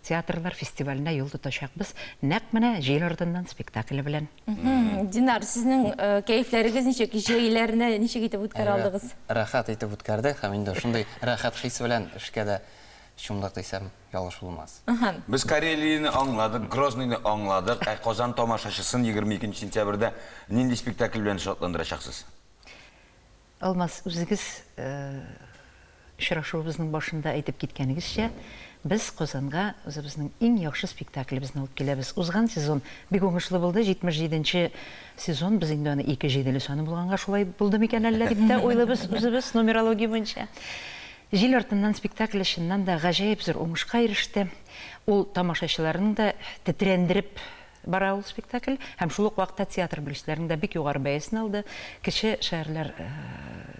S: театрлар фестиваленә юл тотачакбыз. Нәкъ менә Җил артыннан спектакле белән.
B: Динар, сезнең кәефләрегез ничек? Җәйләрне ничек итеп үткәрә алдыгыз?
I: Рәхәт итеп үткәрдек һәм инде шундый рәхәт хис белән эшкә дә чумдык дисәм, ялгыш булмас.
A: Без Карелияне аңладык, Грозныйны аңладык, ә Казан тамашачысын 22 сентябрьдә нинди спектакль белән шатландырачаксыз?
S: Алмаз, үзегез очрашуыбызның башында әйтеп киткәнегезчә, без Казанга үзебезнең иң яхшы спектаклебезне алып киләбез. Узган сезон бик уңышлы булды, 77 нче сезон, без инде аны ике җиделе саны булганга шулай булды микән әллә дип тә уйлыйбыз үзебез, нумерология буенча. Җил артыннан спектакле чыннан да гаҗәеп зур уңышка иреште. Ул тамашачыларның да тетрәндереп Бара ул спектакль һәм шул ук вакытта театр белгечләренең дә бик югары бәясен алды. Кече шәһәрләр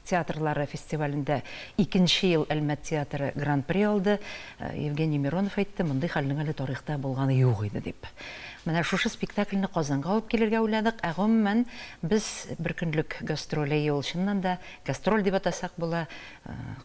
S: театрлары фестивалендә икенче ел Әлмәт театры Гран-при алды. Евгений Миронов әйтте, мондый хәлнең әле тарихта булганы юк иде дип. Менә шушы спектакльне Казанга алып килергә уйладык. Ә гомумән, без бер көнлек гастроль, әйе, ул чыннан да гастроль дип атасак була,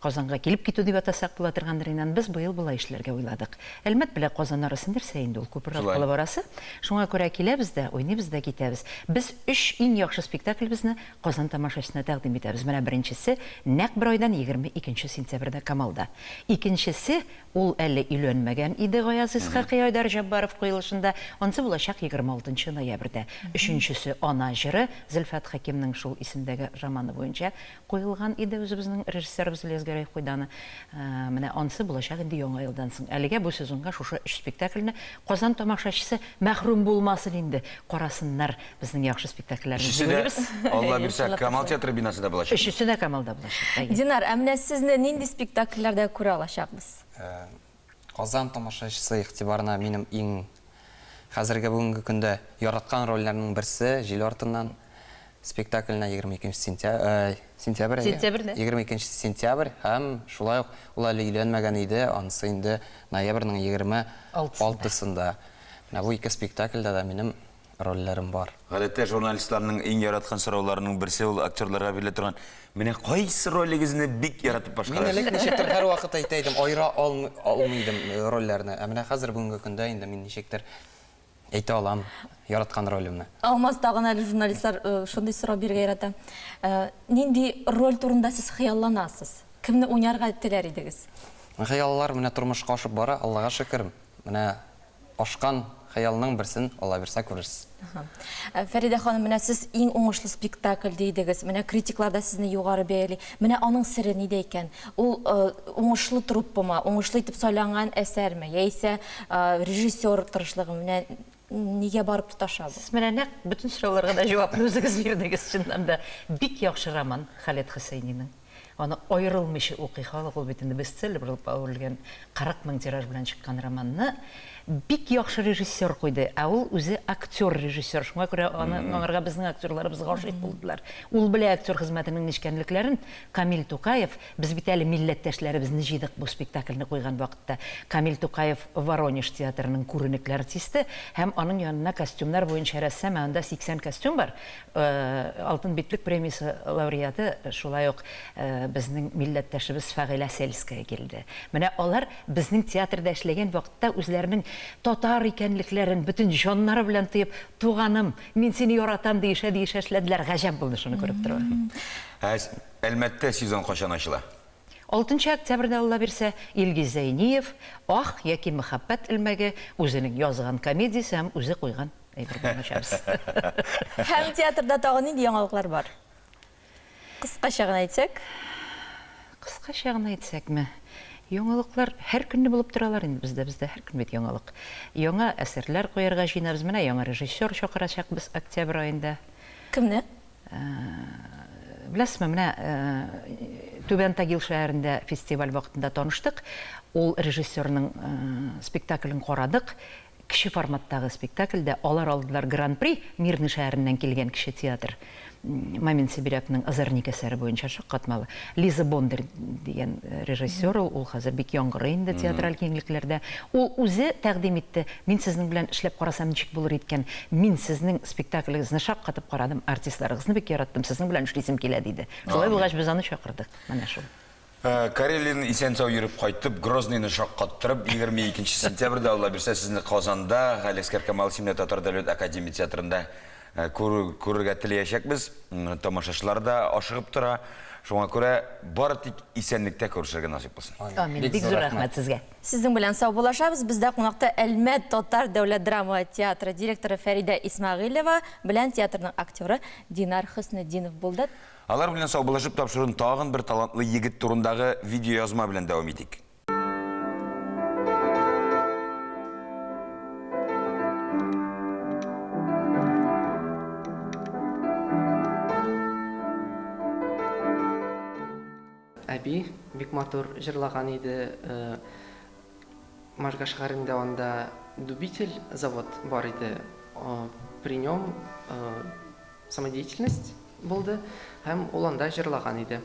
S: Казанга килеп китү дип атасак була торгандыр инде аны. Без быел болай эшләргә уйладык. Әлмәт белән Казан арасы нәрсә инде ул, күпер аркылы барасы. Шуңа күрә киләбез дә, уйныйбыз да китәбез. Без өч иң яхшы спектаклебезне Казан тамашачысына тәкъдим итәбез. Менә беренчесе, нәкъ бер айдан 22 нче сентябрьдә Камалда. Икенчесе, ул әле өйләнмәгән иде, Гаяз Исхакый, Айдар Җаббаров куелышында. Анысы булачак 26 нчы ноябрьдә. Өченчесе, Ана җыры, Зөлфәт Хәкимнең шул исемдәге романы буенча Куелган иде, үзебезнең режиссерыбыз Ильяс Гәрәев куйды аны. Менә ансы булачак инде Яңа елдан соң. Әлегә бу сезонга шушы өч спектакльне Казан тамашачысы мәхрүм булмасын инде, карасыннар безнең яхшы спектакльләрне
A: дип
S: Өчесе дә,
A: уйлыйбыз. Алла бирсә, Камал театры бинасында булачак.
S: Өчесе дә Камалда булачак, әйе.
B: Динар, ә менә сезне нинди спектакльләрдә күрә алачакбыз?
I: Казан тамашачысы игътибарына минем иң хәзерге бүгенге көндә яраткан рольләрнең берсе, Җил артыннан спектакленә 22 сентябрь, сентябрь, әйе.
S: Сентябрьдә.
I: 22 сентябрь һәм шулай ук ул әле өйләнмәгән иде, анысы инде ноябрьнең 26-сында. Менә бу ике спектакльдә дә минем рольләрем бар.
A: Гадәттә журналистларның иң яраткан сорауларының берсе ул актерларга бирелә торган, Менә кайсы ролегезне бик яратып
I: Мин
A: башкарасыз?
I: элек ничектер һәрвакыт әйтә идем, аера алмый идем рольләрне. Ә менә хәзер бүгенге көндә инде мин ничектер әйтә алам яраткан ролемне.
B: Алмаз, тагын әле журналистлар шундый сорау бирергә ярата. Нинди роль турында сез хыялланасыз? Кемне уйнарга теләр идегез?
I: Хыяллар менә тормышка ашып бара, Аллага шөкер. Менә Ашкан хыялның берсен Аллабирса күрерсез.
B: Фәридә ханым, менә сез иң уңышлы спектакль дидегез. Менә критиклар да сезне югары бәяли. Менә аның сере нидә икән? Ул уңышлы труппамы, уңышлы итеп сайланган әсәрме, яисә режиссер тырышлыгымы? Менә нигә барып тоташа бу?
S: Сез менә нәкъ бөтен сорауларга да җавапны үзегез бирдегез, чыннан да. Бик яхшы роман Халет Хөсәйнинең. Аны аерылмыйча укый халык, ул бит инде бестселлер булып әверелгән 40 мең тираж белән чыккан романны. Бик яхшы режиссер куйды, ә ул үзе актер-режиссер, шуңа күрә аны аңарга безнең актерларыбыз гашыйк булдылар. Ул белә актер хезмәтенең нечкәнлекләрен. Камил Тукаев, без бит әле милләттәшләребезне җыйдык бу спектакльне куйган вакытта. Камил Тукаев Воронеж театрының күренекле артисты һәм аның янына костюмнар буенча рәссам, ә анда 80 костюм бар, Алтын битлек премиясе лауреаты, шулай ук безнең милләттәшебез Фәгыйлә Сельская килде. Менә алар безнең театрда эшләгән вакытта үзләренең татар икәнлекләрен бөтен җаннары белән тоеп, Туганым, мин сине яратам, диешә-диешә эшләделәр. Гаҗәп булды шуны күреп тору.
A: Ә Әлмәттә сезон кайчан ачыла?
S: Алтынчы октябрьдә, Алла бирсә, Илгиз Зәйниев Ах яки мәхәббәт элмәге үзенең язган комедиясе һәм үзе куйган әйбер белән ачабыз.
B: Һәм театрда тагын нинди яңалыклар бар? Кыскача гына әйтсәк.
S: Кыскача гына әйтсәкме? Яңалыклар һәр көнне булып торалар инде бездә. Бездә һәр көн бит яңалык. Яңа әсәрләр куярга җыенабыз. Менә яңа режиссер чакырачакбыз октябрь аенда.
B: Кемне?
S: Беләсезме, менә Түбән Тагил шәһәрендә фестиваль вакытында таныштык. Ул режиссерның спектаклен карадык. Кече форматтагы спектакльдә алар алдылар Гран-при, Мирный шәһәреннән килгән кече театр. Мамин Сибирякның Озорник әсәре буенча шаккатмалы. Лиза Бондарь дигән режиссер ул, ул хәзер бик яңгырый инде театраль киңлекләрдә. Ул үзе тәкъдим итте, Мин сезнең белән эшләп карасам ничек булыр иткән, мин сезнең спектаклегезне шаккатып карадым, артистларыгызны бик яраттым, сезнең белән эшлисем килә, диде. Шулай булгач, без аны чакырдык. Менә шул.
A: Карелияне исән-сау йөреп кайтып, Грозныйны шаккаттырып, 22 сентябрьдә, Алла бирсә, сезне Казанда, Галиәсгар Камал исемле Татар дәүләт академия театрында күрергә теләячәкбез. Тамашачылар да ашыгып тора. Шуңа күрә бары тик исәнлектә күрешергә насыйп булсын.
S: Амин. Бик зур рәхмәт сезгә.
B: Сезнең белән саубуллашабыз. Бездә кунакта Әлмәт татар дәүләт драма театры директоры Фәридә Исмәгыйлева белән театрның актеры Динар Хөснетдинов булды.
A: Алар белән саубуллашып тапшыруны тагын бер талантлы егет турындагы видеоязма белән дәвам итик.
I: Әби бик матур җырлаган иде. Можга шәһәрендә анда дубитель завод бар иде. При нем самодеятельность булды һәм ул анда җырлаган иде.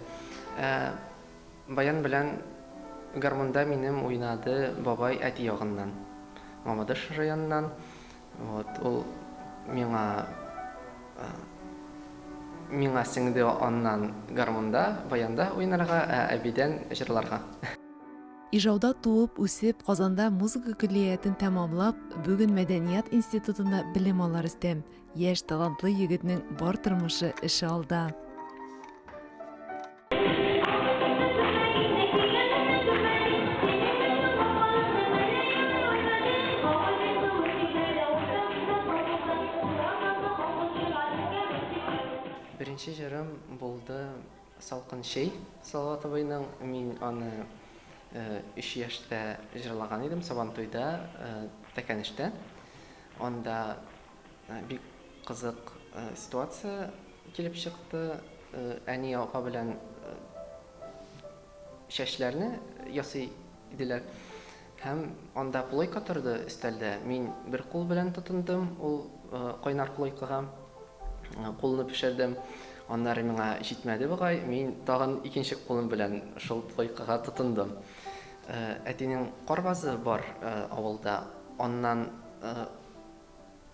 I: Баян белән гармунда минем уйнады бабай әти ягыннан, Мамадыш районыннан. Вот, ул миңа миңа сеңде аннан гармунда, баянда уйнарга, ә әбидән җырларга.
J: Ижауда туып, үсеп, Казанда музыка көллиятен тәмамлап, бүген мәдәният институтында белем ала Рөстәм. Яшь, талантлы егетнең бар тормышы, эше алда.
I: Беренче җырым булды Салкын чәй Салават абыйның. Мин аны өч яшьтә җырлаган идем Сабантуйда, Тәкәнештә. Анда Бик кызык ситуация килеп чыкты. Әни апа белән чәчләрне ясый иделәр. Һәм анда плойка торды өстәлдә. Мин бер кул белән тотындым ул кайнар плойкага. Кулны пешердем. Аннары миңа җитмәде бугай, мин тагын икенче кулым белән шул плойкага тотындым. Әтинең карбазы бар авылда. Аннан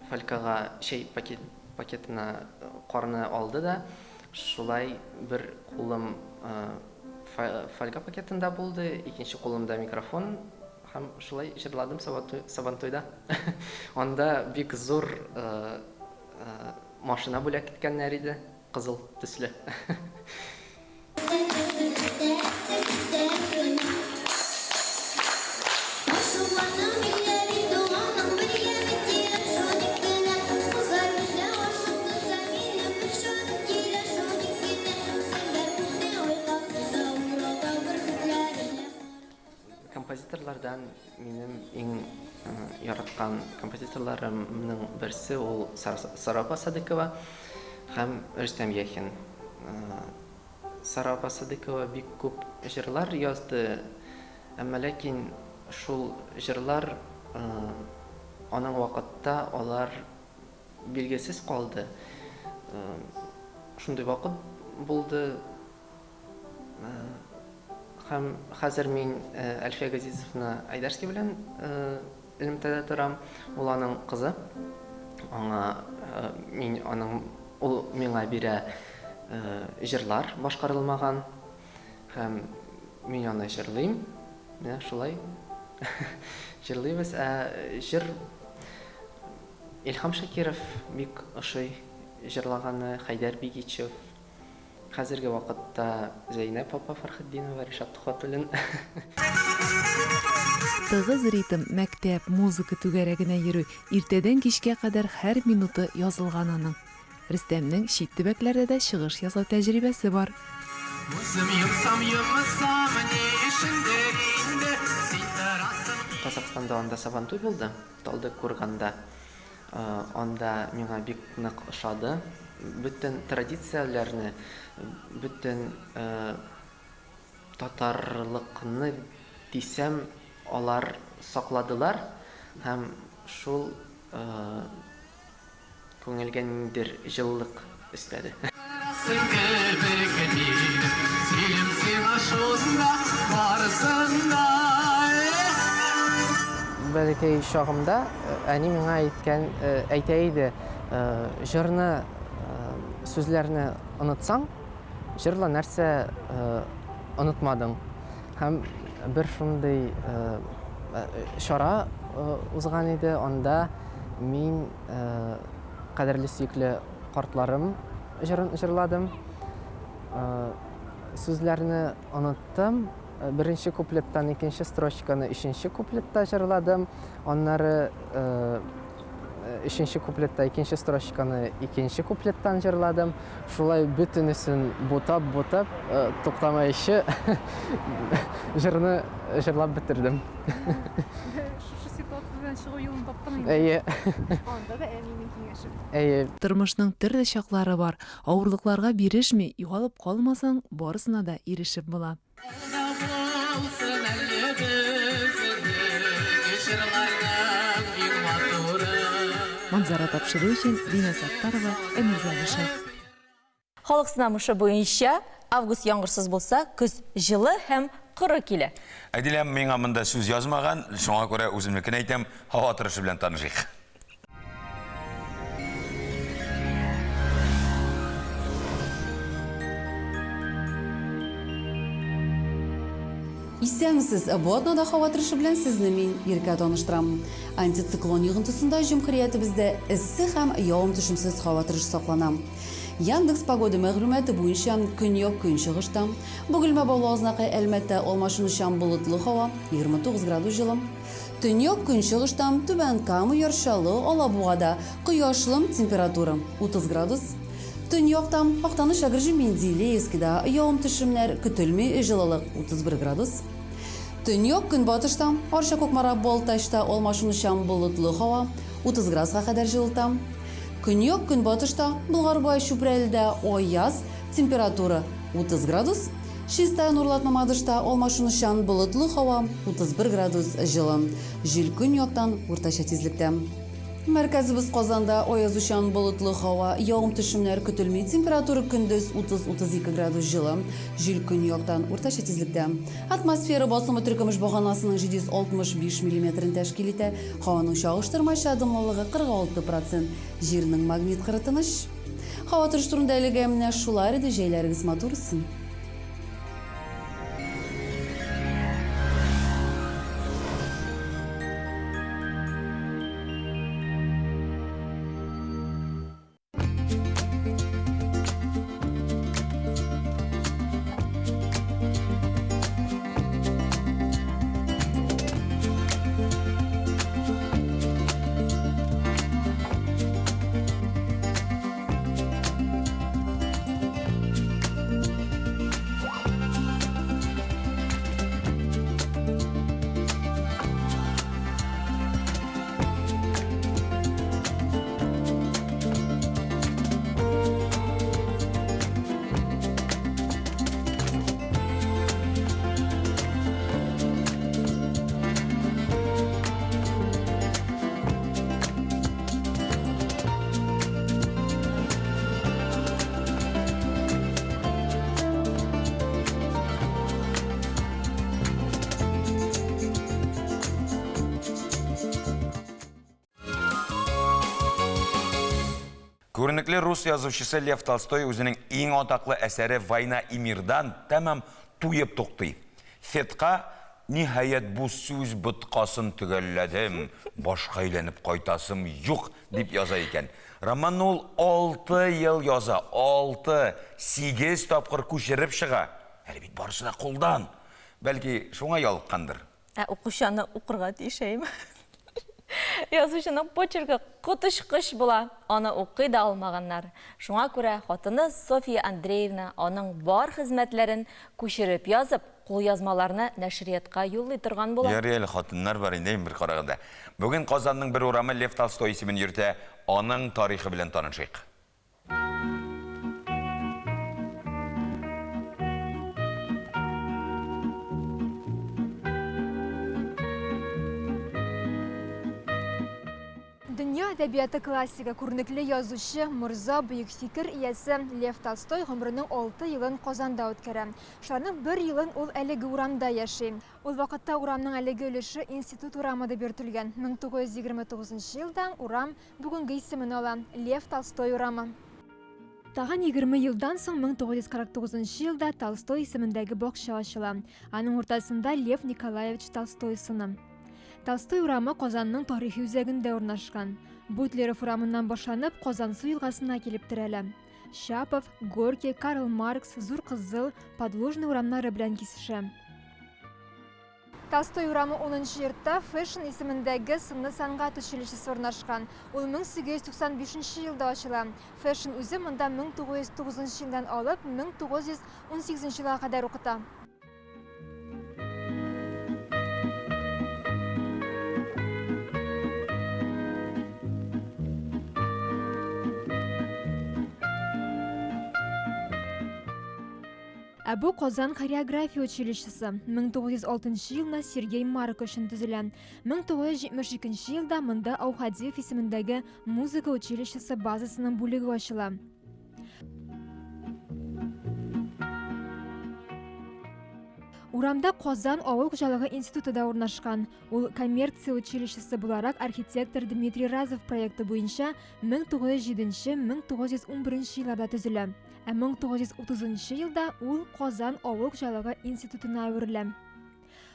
I: Фалькага чәй пакет, пакетына карны алды да, шулай бер кулым фольга пакетында булды, икенче кулымда микрофон һәм шулай җырладым Сабантуйда. Анда бик зур машина бүләк иткәннәр иде, кызыл төсле. Композиторлардан минем иң яраткан композиторларымның берсе ул Сара апа Садыкова һәм Рөстәм Яхин. Сара апа Садыкова бик күп җырлар язды, әмма ләкин шул җырлар Аның вакытта алар билгесез калды. Шундый вакыт булды. Һәм хәзер мин Әлфия Газизовна Айдарский белән элемтәдә торам. Ул аның кызы. Аңа мин аның ул миңа бирә җырлар башкарылмаган. Һәм мин аны җырлыйм. Менә шулай җырлыйбыз. Ә җыр Илһам Шакиров бик ошый җырлаганы, Хәйдәр Бигичев. Хәзерге вакытта Зәйнәп апа Фәрхетдинова, Ришат Төхвәтуллин.
J: Тыгыз ритм, мәктәп, музыка түгәрәгенә йөрү, иртәдән кичкә кадәр һәр минуты язылган аның. Рөстәмнең чит төбәкләрдә дә чыгыш ясау тәҗрибәсе бар.
L: Күзем йомсам, йоммасам, ни өчендер инде син торасың.
I: Казахстанда анда Сабантуй булды, Талдыкурганда. Анда миңа бик нык ошады. Бөтен традицияләрне, бөтен татарлыкны дисәм, алар сакладылар һәм шул Күңелгә ниндидер җылылык өстәде. Бәләкәй чагымда әни миңа әйткән, әйтә иде, җырны, сүзләрне онытсаң, җырла нәрсә онытмадың. Һәм бер шундый чара узган иде, анда мин Кадерле сөекле картларым җырын җырладым. Сүзләрне оныттым. Беренче куплеттан икенче строчканы өченче куплетта җырладым. Аннары өченче куплетта икенче строчканы икенче куплеттан җырладым. Шулай бөтенесен бутап-бутап, туктамаенча җырны җырлап бетердем.
K: Шушы ситуациядән чыгу юлын таптың инде.
I: Әйе.
K: Анда да әнинең киңәше.
I: Әйе.
J: Тормышның төрле чаклары бар. Авырлыкларга бирешми, югалып калмасаң, барысына да ирешеп була.
L: Булсын әле безнең җырларның иң матуры.
J: Манзара тапшыру өчен Динә Саттарова, Әмир Залишев.
B: Халык сынамышы буенча, август яңгырсыз булса, көз җылы һәм коры килә.
A: Әдилә миңа монда сүз язмаган, шуңа күрә үземнекен әйтәм, һава торышы белән танышыйк.
G: Исәнмесез! Бу атнада һава торышы белән сезне мин, Иркә, таныштырам. Антициклон йогынтысында җөмһүриятебездә эссе һәм явым-төшемсез һава торышы саклана. Яндекс Погода мәгълүматы буенча, көньяк-көнчыгышта, Бөгелмә, Баулы, Азнакай, Әлмәттә алмашынучан болытлы һава, 29 градус җылы. Төньяк-көнчыгышта, Түбән Кама, Яр Чаллы, Алабугада кояшлы, температура, 30 градус. Төньякта, Актаныш, Әгерҗе, Менделеевскида явым-төшемнәр көтелми, җылылык, 31 градус. Төньяк-көнбатышта, Арча, Кукмара, Балтачта алмашынучан болытлы һава, 30 градуска кадәр җылыта. Көньяк-көнбатышта, Болгар-Бай, Чүпрәледә аяз, температура, 30 градус. Чистай, Нурлат, Мамадышта алмашынучан болытлы һава, 31 градус җылы. Җил көньяктан уртача тизлектә. Мәркәзебез Казанда аязучан болытлы һава, явым-төшемнәр көтелми, температура көндез 30-32 градус җылы, җил көньяктан уртача тизлектә. Атмосфера басымы теркөмеш баганасының 765 миллиметрын тәшкил итә, Һаваның чагыштырмача дымлылыгы 46 процент. Җирнең магнит кыры тыныч. Һава торышы турында әлегә менә шулар иде. Җәйләрегез матур үтсен!
A: Күренекле рус язучысы Лев Толстой үзенең иң атаклы әсәре Война и мирдан тәмам туеп туктый. Фетка, Ниһаять, бу сүз боткасын төгәлләдем, башка әйләнеп кайтасым юк, дип яза икән. Романны ул алты ел яза, алты, сигез тапкыр күчереп чыга. Әле бит барысы да кулдан. Бәлки, шуңа ялыккандыр.
B: Ә укучы аны укырга тиеш, әйеме? Язучының почеркы коточкыч була, аны укый да алмаганнар. Шуңа күрә хатыны Софья Андреевна аның бар хезмәтләрен күчереп язып, кулъязмаларны нәшриятка юллый торган була.
A: Ярый әле хатыннар бар инде, бер караганда. Бүген Казанның бер урамы Лев Толстой исемен йөртә, аның тарихы белән танышыйк.
P: Дөнья әдәбияты классигы, күренекле язучы, морза, бөек фикер иясе Лев Толстой гомеренең алты елын Казанда үткәрә. Шуларның бер елын ул әлеге урамда яши. Ул вакытта урамның әлеге өлеше Институт урамы дип йөртелгән. 1929 елда урам Бүгенге исемен ала, Лев Толстой урамы. Тагын 20 елдан соң 1949 елда Толстой исемендәге бакча ачыла. Аның уртасында Лев Николаевич Толстой сыны. Толстой урамы Казанның тарихи үзәгендә урнашкан. Бутлеров урамыннан башланып, Казансу елгасына килеп терәлә. Щапов, Горький, Карл Маркс, Зур Кызыл, Подлужный урамнары белән кисешә. Толстой урамы унынчы йортта Фэшн исемендәге сынлы сәнгать училищесы урнашкан. Ул 1895 нче елда ачыла. Фэшн үзе монда 1909 нчы елдан алып 1918 нче елга кадәр укыта. Ә бу Казан хореография училищесы 1906 елны Сергей Марк өчен төзелә. 1972 елда монда Аухадиев исемендәге музыка училищесы базасының бүлеге ачыла. Урамда Казан авыл хуҗалыгы институты да урнашкан. Ул коммерция училищесы буларак архитектор Дмитрий Разов проекты буенча 1907-1911 елларда төзелә. Ә 1930 елда ул Казан авыл хуҗалыгы институтына әверелә.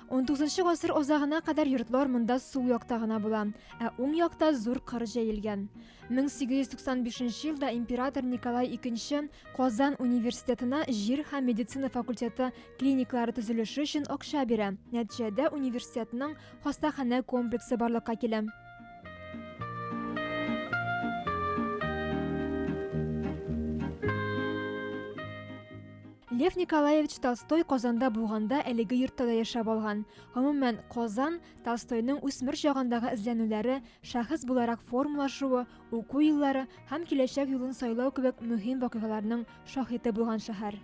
P: 19 гасыр азагына кадәр йортлар монда сул якта гына була, ә уң якта зур кыр җәелгән. 1895 елда император Николай II Казан университетына җир һәм медицина факультеты клиниклары төзелеше өчен акча бирә. Нәтиҗәдә университетның хастаханә комплексы барлыкка килә. Лев Николаевич Толстой Казанда булганда әлеге йортта да яшәп алган. Гомумән, Казан, Толстойның үсмер чагындагы эзләнүләре, шәхес буларак формалашуы, уку еллары һәм киләчәк юлын сайлау кебек мөһим вакыйгаларның шаһиты булган шәһәр.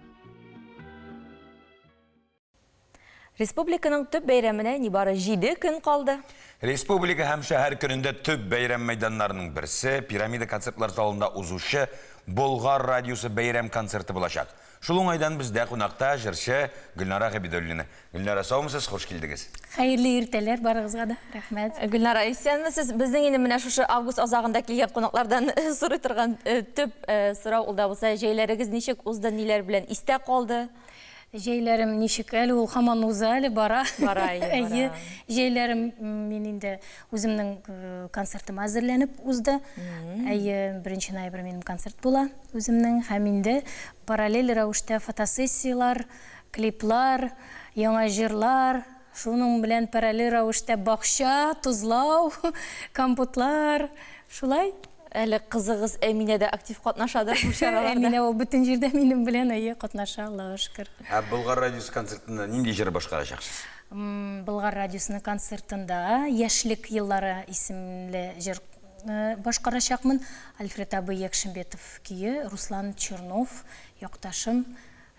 B: Республиканың төп бәйрәменә нибары җиде көн калды.
A: Республика һәм шәһәр көнендә төп бәйрәм мәйданнарының берсе, Пирамида концертлар залында узучы Болгар радиосы бәйрәм концерты булачак. Шул уңайдан бездә кунакта җырчы Гөлнара Габидуллина. Гөлнара, саумысыз, хуш килдегез.
T: Хәерле иртәләр барыгызга да, рәхмәт.
B: Гөлнара, исәнмесез. Безнең инде менә шушы август азагында килгән кунаклардан сорый торган төп сорау ул да булса, җәйләрегез ничек узды, ниләр белән истә калды?
T: Җәйләрем ничек әле ул һаман уза әле, бара.
B: Бара, әйе, бара.
T: Әйе. Җәйләрем мин инде үземнең концертыма әзерләнеп узды. Әйе, беренче ноябрь минем концерт була үземнең. Һәм инде параллель рәвештә фотосессияләр, клиплар, яңа җырлар, шуның белән параллель рәвештә бакча, тозлау, компотлар, шулай.
B: Әле кызыгыз Әминә дә актив катнашадыр бу чараларда.
T: Әминә ул бөтен җирдә минем белән, әйе, катнаша, Аллага шөкер.
A: Ә Болгар радиосы концертында нинди җыр башкарачаксыз?
T: Болгар радиосының концертында Яшьлек еллары исемле җыр башкарачакмын. Альфред абый Якшимбетов көе, Руслан Чернов, якташым,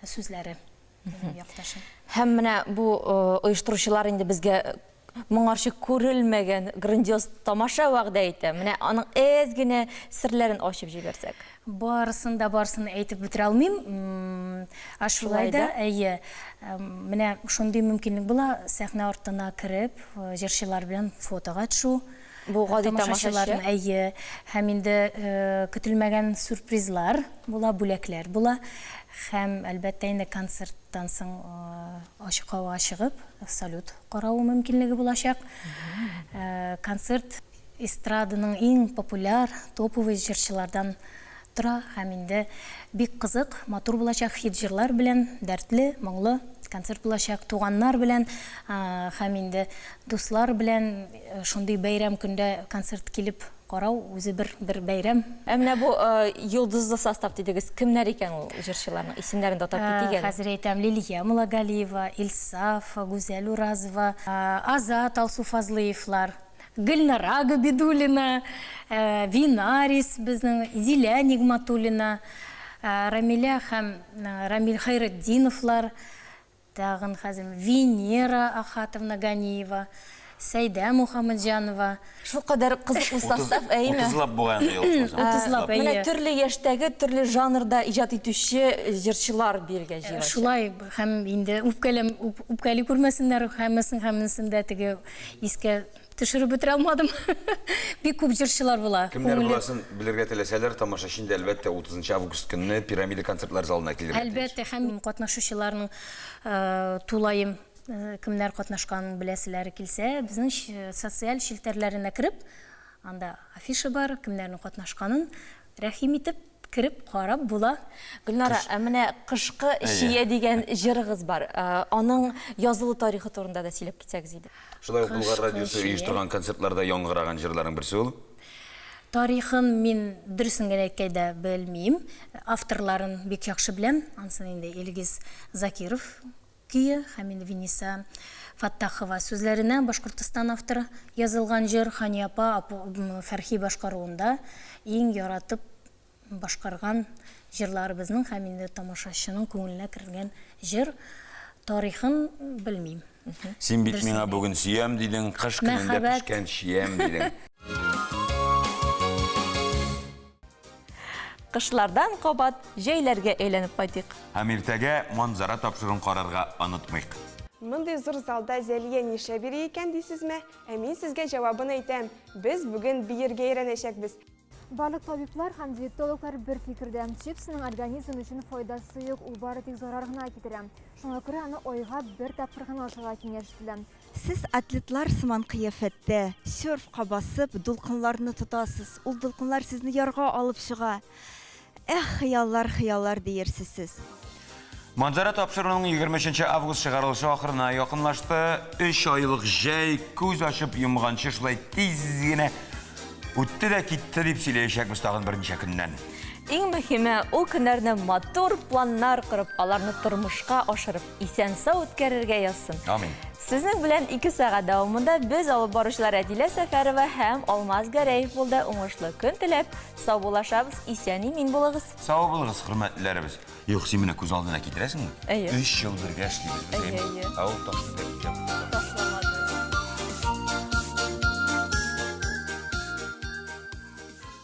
T: сүзләре. Минем якташым.
B: Һәм менә бу оештыручылар инде безгә моңарчы күрелмәгән грандиоз тамаша вәгъдә итә. Менә аның әз генә серләрен ачып җибәрсәк.
T: Барысын да барысын әйтеп бетерә алмыйм. Ә шулай да, әйе, менә шундый мөмкинлек була, сәхнә артына кереп, җырчылар белән фотога төшү.
B: Бу гади
T: тамашачыларны,
B: тамашачы?
T: Әйе. Һәм инде көтелмәгән сюрпризлар була, бүләкләр була. Һәм, әлбәттә инде, концерттан соң ачык һавага чыгып, салют карау мөмкинлеге булачак. Концерт эстраданың иң популяр, топовый җырчылардан тора һәм инде бик кызык, матур булачак хит җырлар белән, дәртле, моңлы концерт булачак. Туганнар белән һәм инде дуслар белән шундый бәйрәм көндә концерт килеп карау үзе бер бер бәйрәм.
B: Ә менә бу йолдызлы состав дидегез, кемнәр икән ул җырчыларның? Исемнәрен дә атап китик әле.
T: Хәзер әйтәм, Лилия Муллагалиева, Илсаф, Гүзәл Уразова, Азат, Алсу Фазлыевлар. Гөлнара Габидуллина, Винарис безнең, Зилә Нигматуллина, Рамилә һәм Рамил Хәйретдиновлар, тагын хәзер Венера Ахатовна Ганиева, Сәйдә Мухаммадҗанова.
B: Шулкадәр кызыклы состав, әйеме?
A: Утызлап бугай анда ялгышмасам.
T: Утызлап, әйе.
B: Менә төрле яшьтәге, төрле жанрда иҗат итүче җырчылар бирегә җыелачак.
T: Шулай, һәм инде үпкәләм, үпкәли күрмәсеннәр, һәммәсен, һәммәсен дә теге Искә төшереп бетерә алмадым. Бик күп җырчылар була.
A: Кемнәр буласын белергә теләсәләр, тамашачы инде, әлбәттә, 30 нчы август көнне Пирамида концертлар залына килергә тиеш.
T: Әлбәттә, һәм катнашучыларның тулаем кемнәр катнашканын беләселәре килсә, безнең социаль челтәрләренә кереп, анда афиша бар, кемнәрнең катнашканын рәхим итеп кереп карап була.
B: Гөлнара, ә менә Кышкы чия дигән җырыгыз бар. Аның язылу тарихы турында да сөйләп китсәгез иде.
A: Шулай ук Болгар радиосы оештырган концертларда яңгыраган җырларның берсе ул.
T: Тарихын мин дөресен генә әйткәйдә белмим. Авторларын бик яхшы беләм. Ансын инде Илгиз Закиров көе һәм инде Виниса Фаттахова сүзләренә Башкортостан авторы язылган җыр Хания апа Фәрхи башкаруында иң яратып башкарган җырларыбызның һәм инде тамашачының күңеленә кергән җыр тарихын белмим.
A: Син бит миңа бүген сөям дидең, кыш көнендә пешкән чиям дидең.
B: Кышлардан кабат җәйләргә әйләнеп кайтыйк.
A: Һәм иртәгә Манзара тапшыруын карарга онытмыйк.
U: Мондый зур залда Зәлия нишләп йөри икән дисезме? Ә мин сезгә җавабын әйтәм, без бүген биергә өйрәнәчәкбез.
P: Барлык табиблар һәм диетологлар бер фикердә, чипсының организм өчен файдасы юк, ул бары тик зарар гына китерә. Шуңа күрә аны айга бер тапкыр гына ашарга киңәш ителә.
V: Сез атлетлар сыман кыяфәттә, серфка басып, дулкынларны тотасыз, ул дулкынлар сезне ярга алып чыга. Эх, хыяллар, хыяллар, диерсез сез.
A: Манзара тапшыруының 23 нче август чыгарылышы ахырына якынлашты. Өч айлык җәй күз ачып йомганчы шулай тиз генә үтте дә китте дип сөйләячәкбез тагын берничә көннән.
B: Иң мөһиме, ул көннәрне матур планнар корып, аларны тормышка ашырып, исән-сау үткәрергә язсын.
A: Амин.
B: Сезнең белән 2 сәгать дәвамында без алып баручылар Әдилә Сәфәрова һәм Алмаз Гәрәев булды. Уңышлы көн теләп, саубуллашабыз. Исән-имин булыгыз.
A: Сау булыгыз, хөрмәтлеләребез. Юк, син менә күз алдына китерәсеңме?
B: Әйе.
A: Өч ел бергә эшлибез без,
B: Әйе,
A: әйеме?
B: әйе.
A: Ә ул ташлый да китә.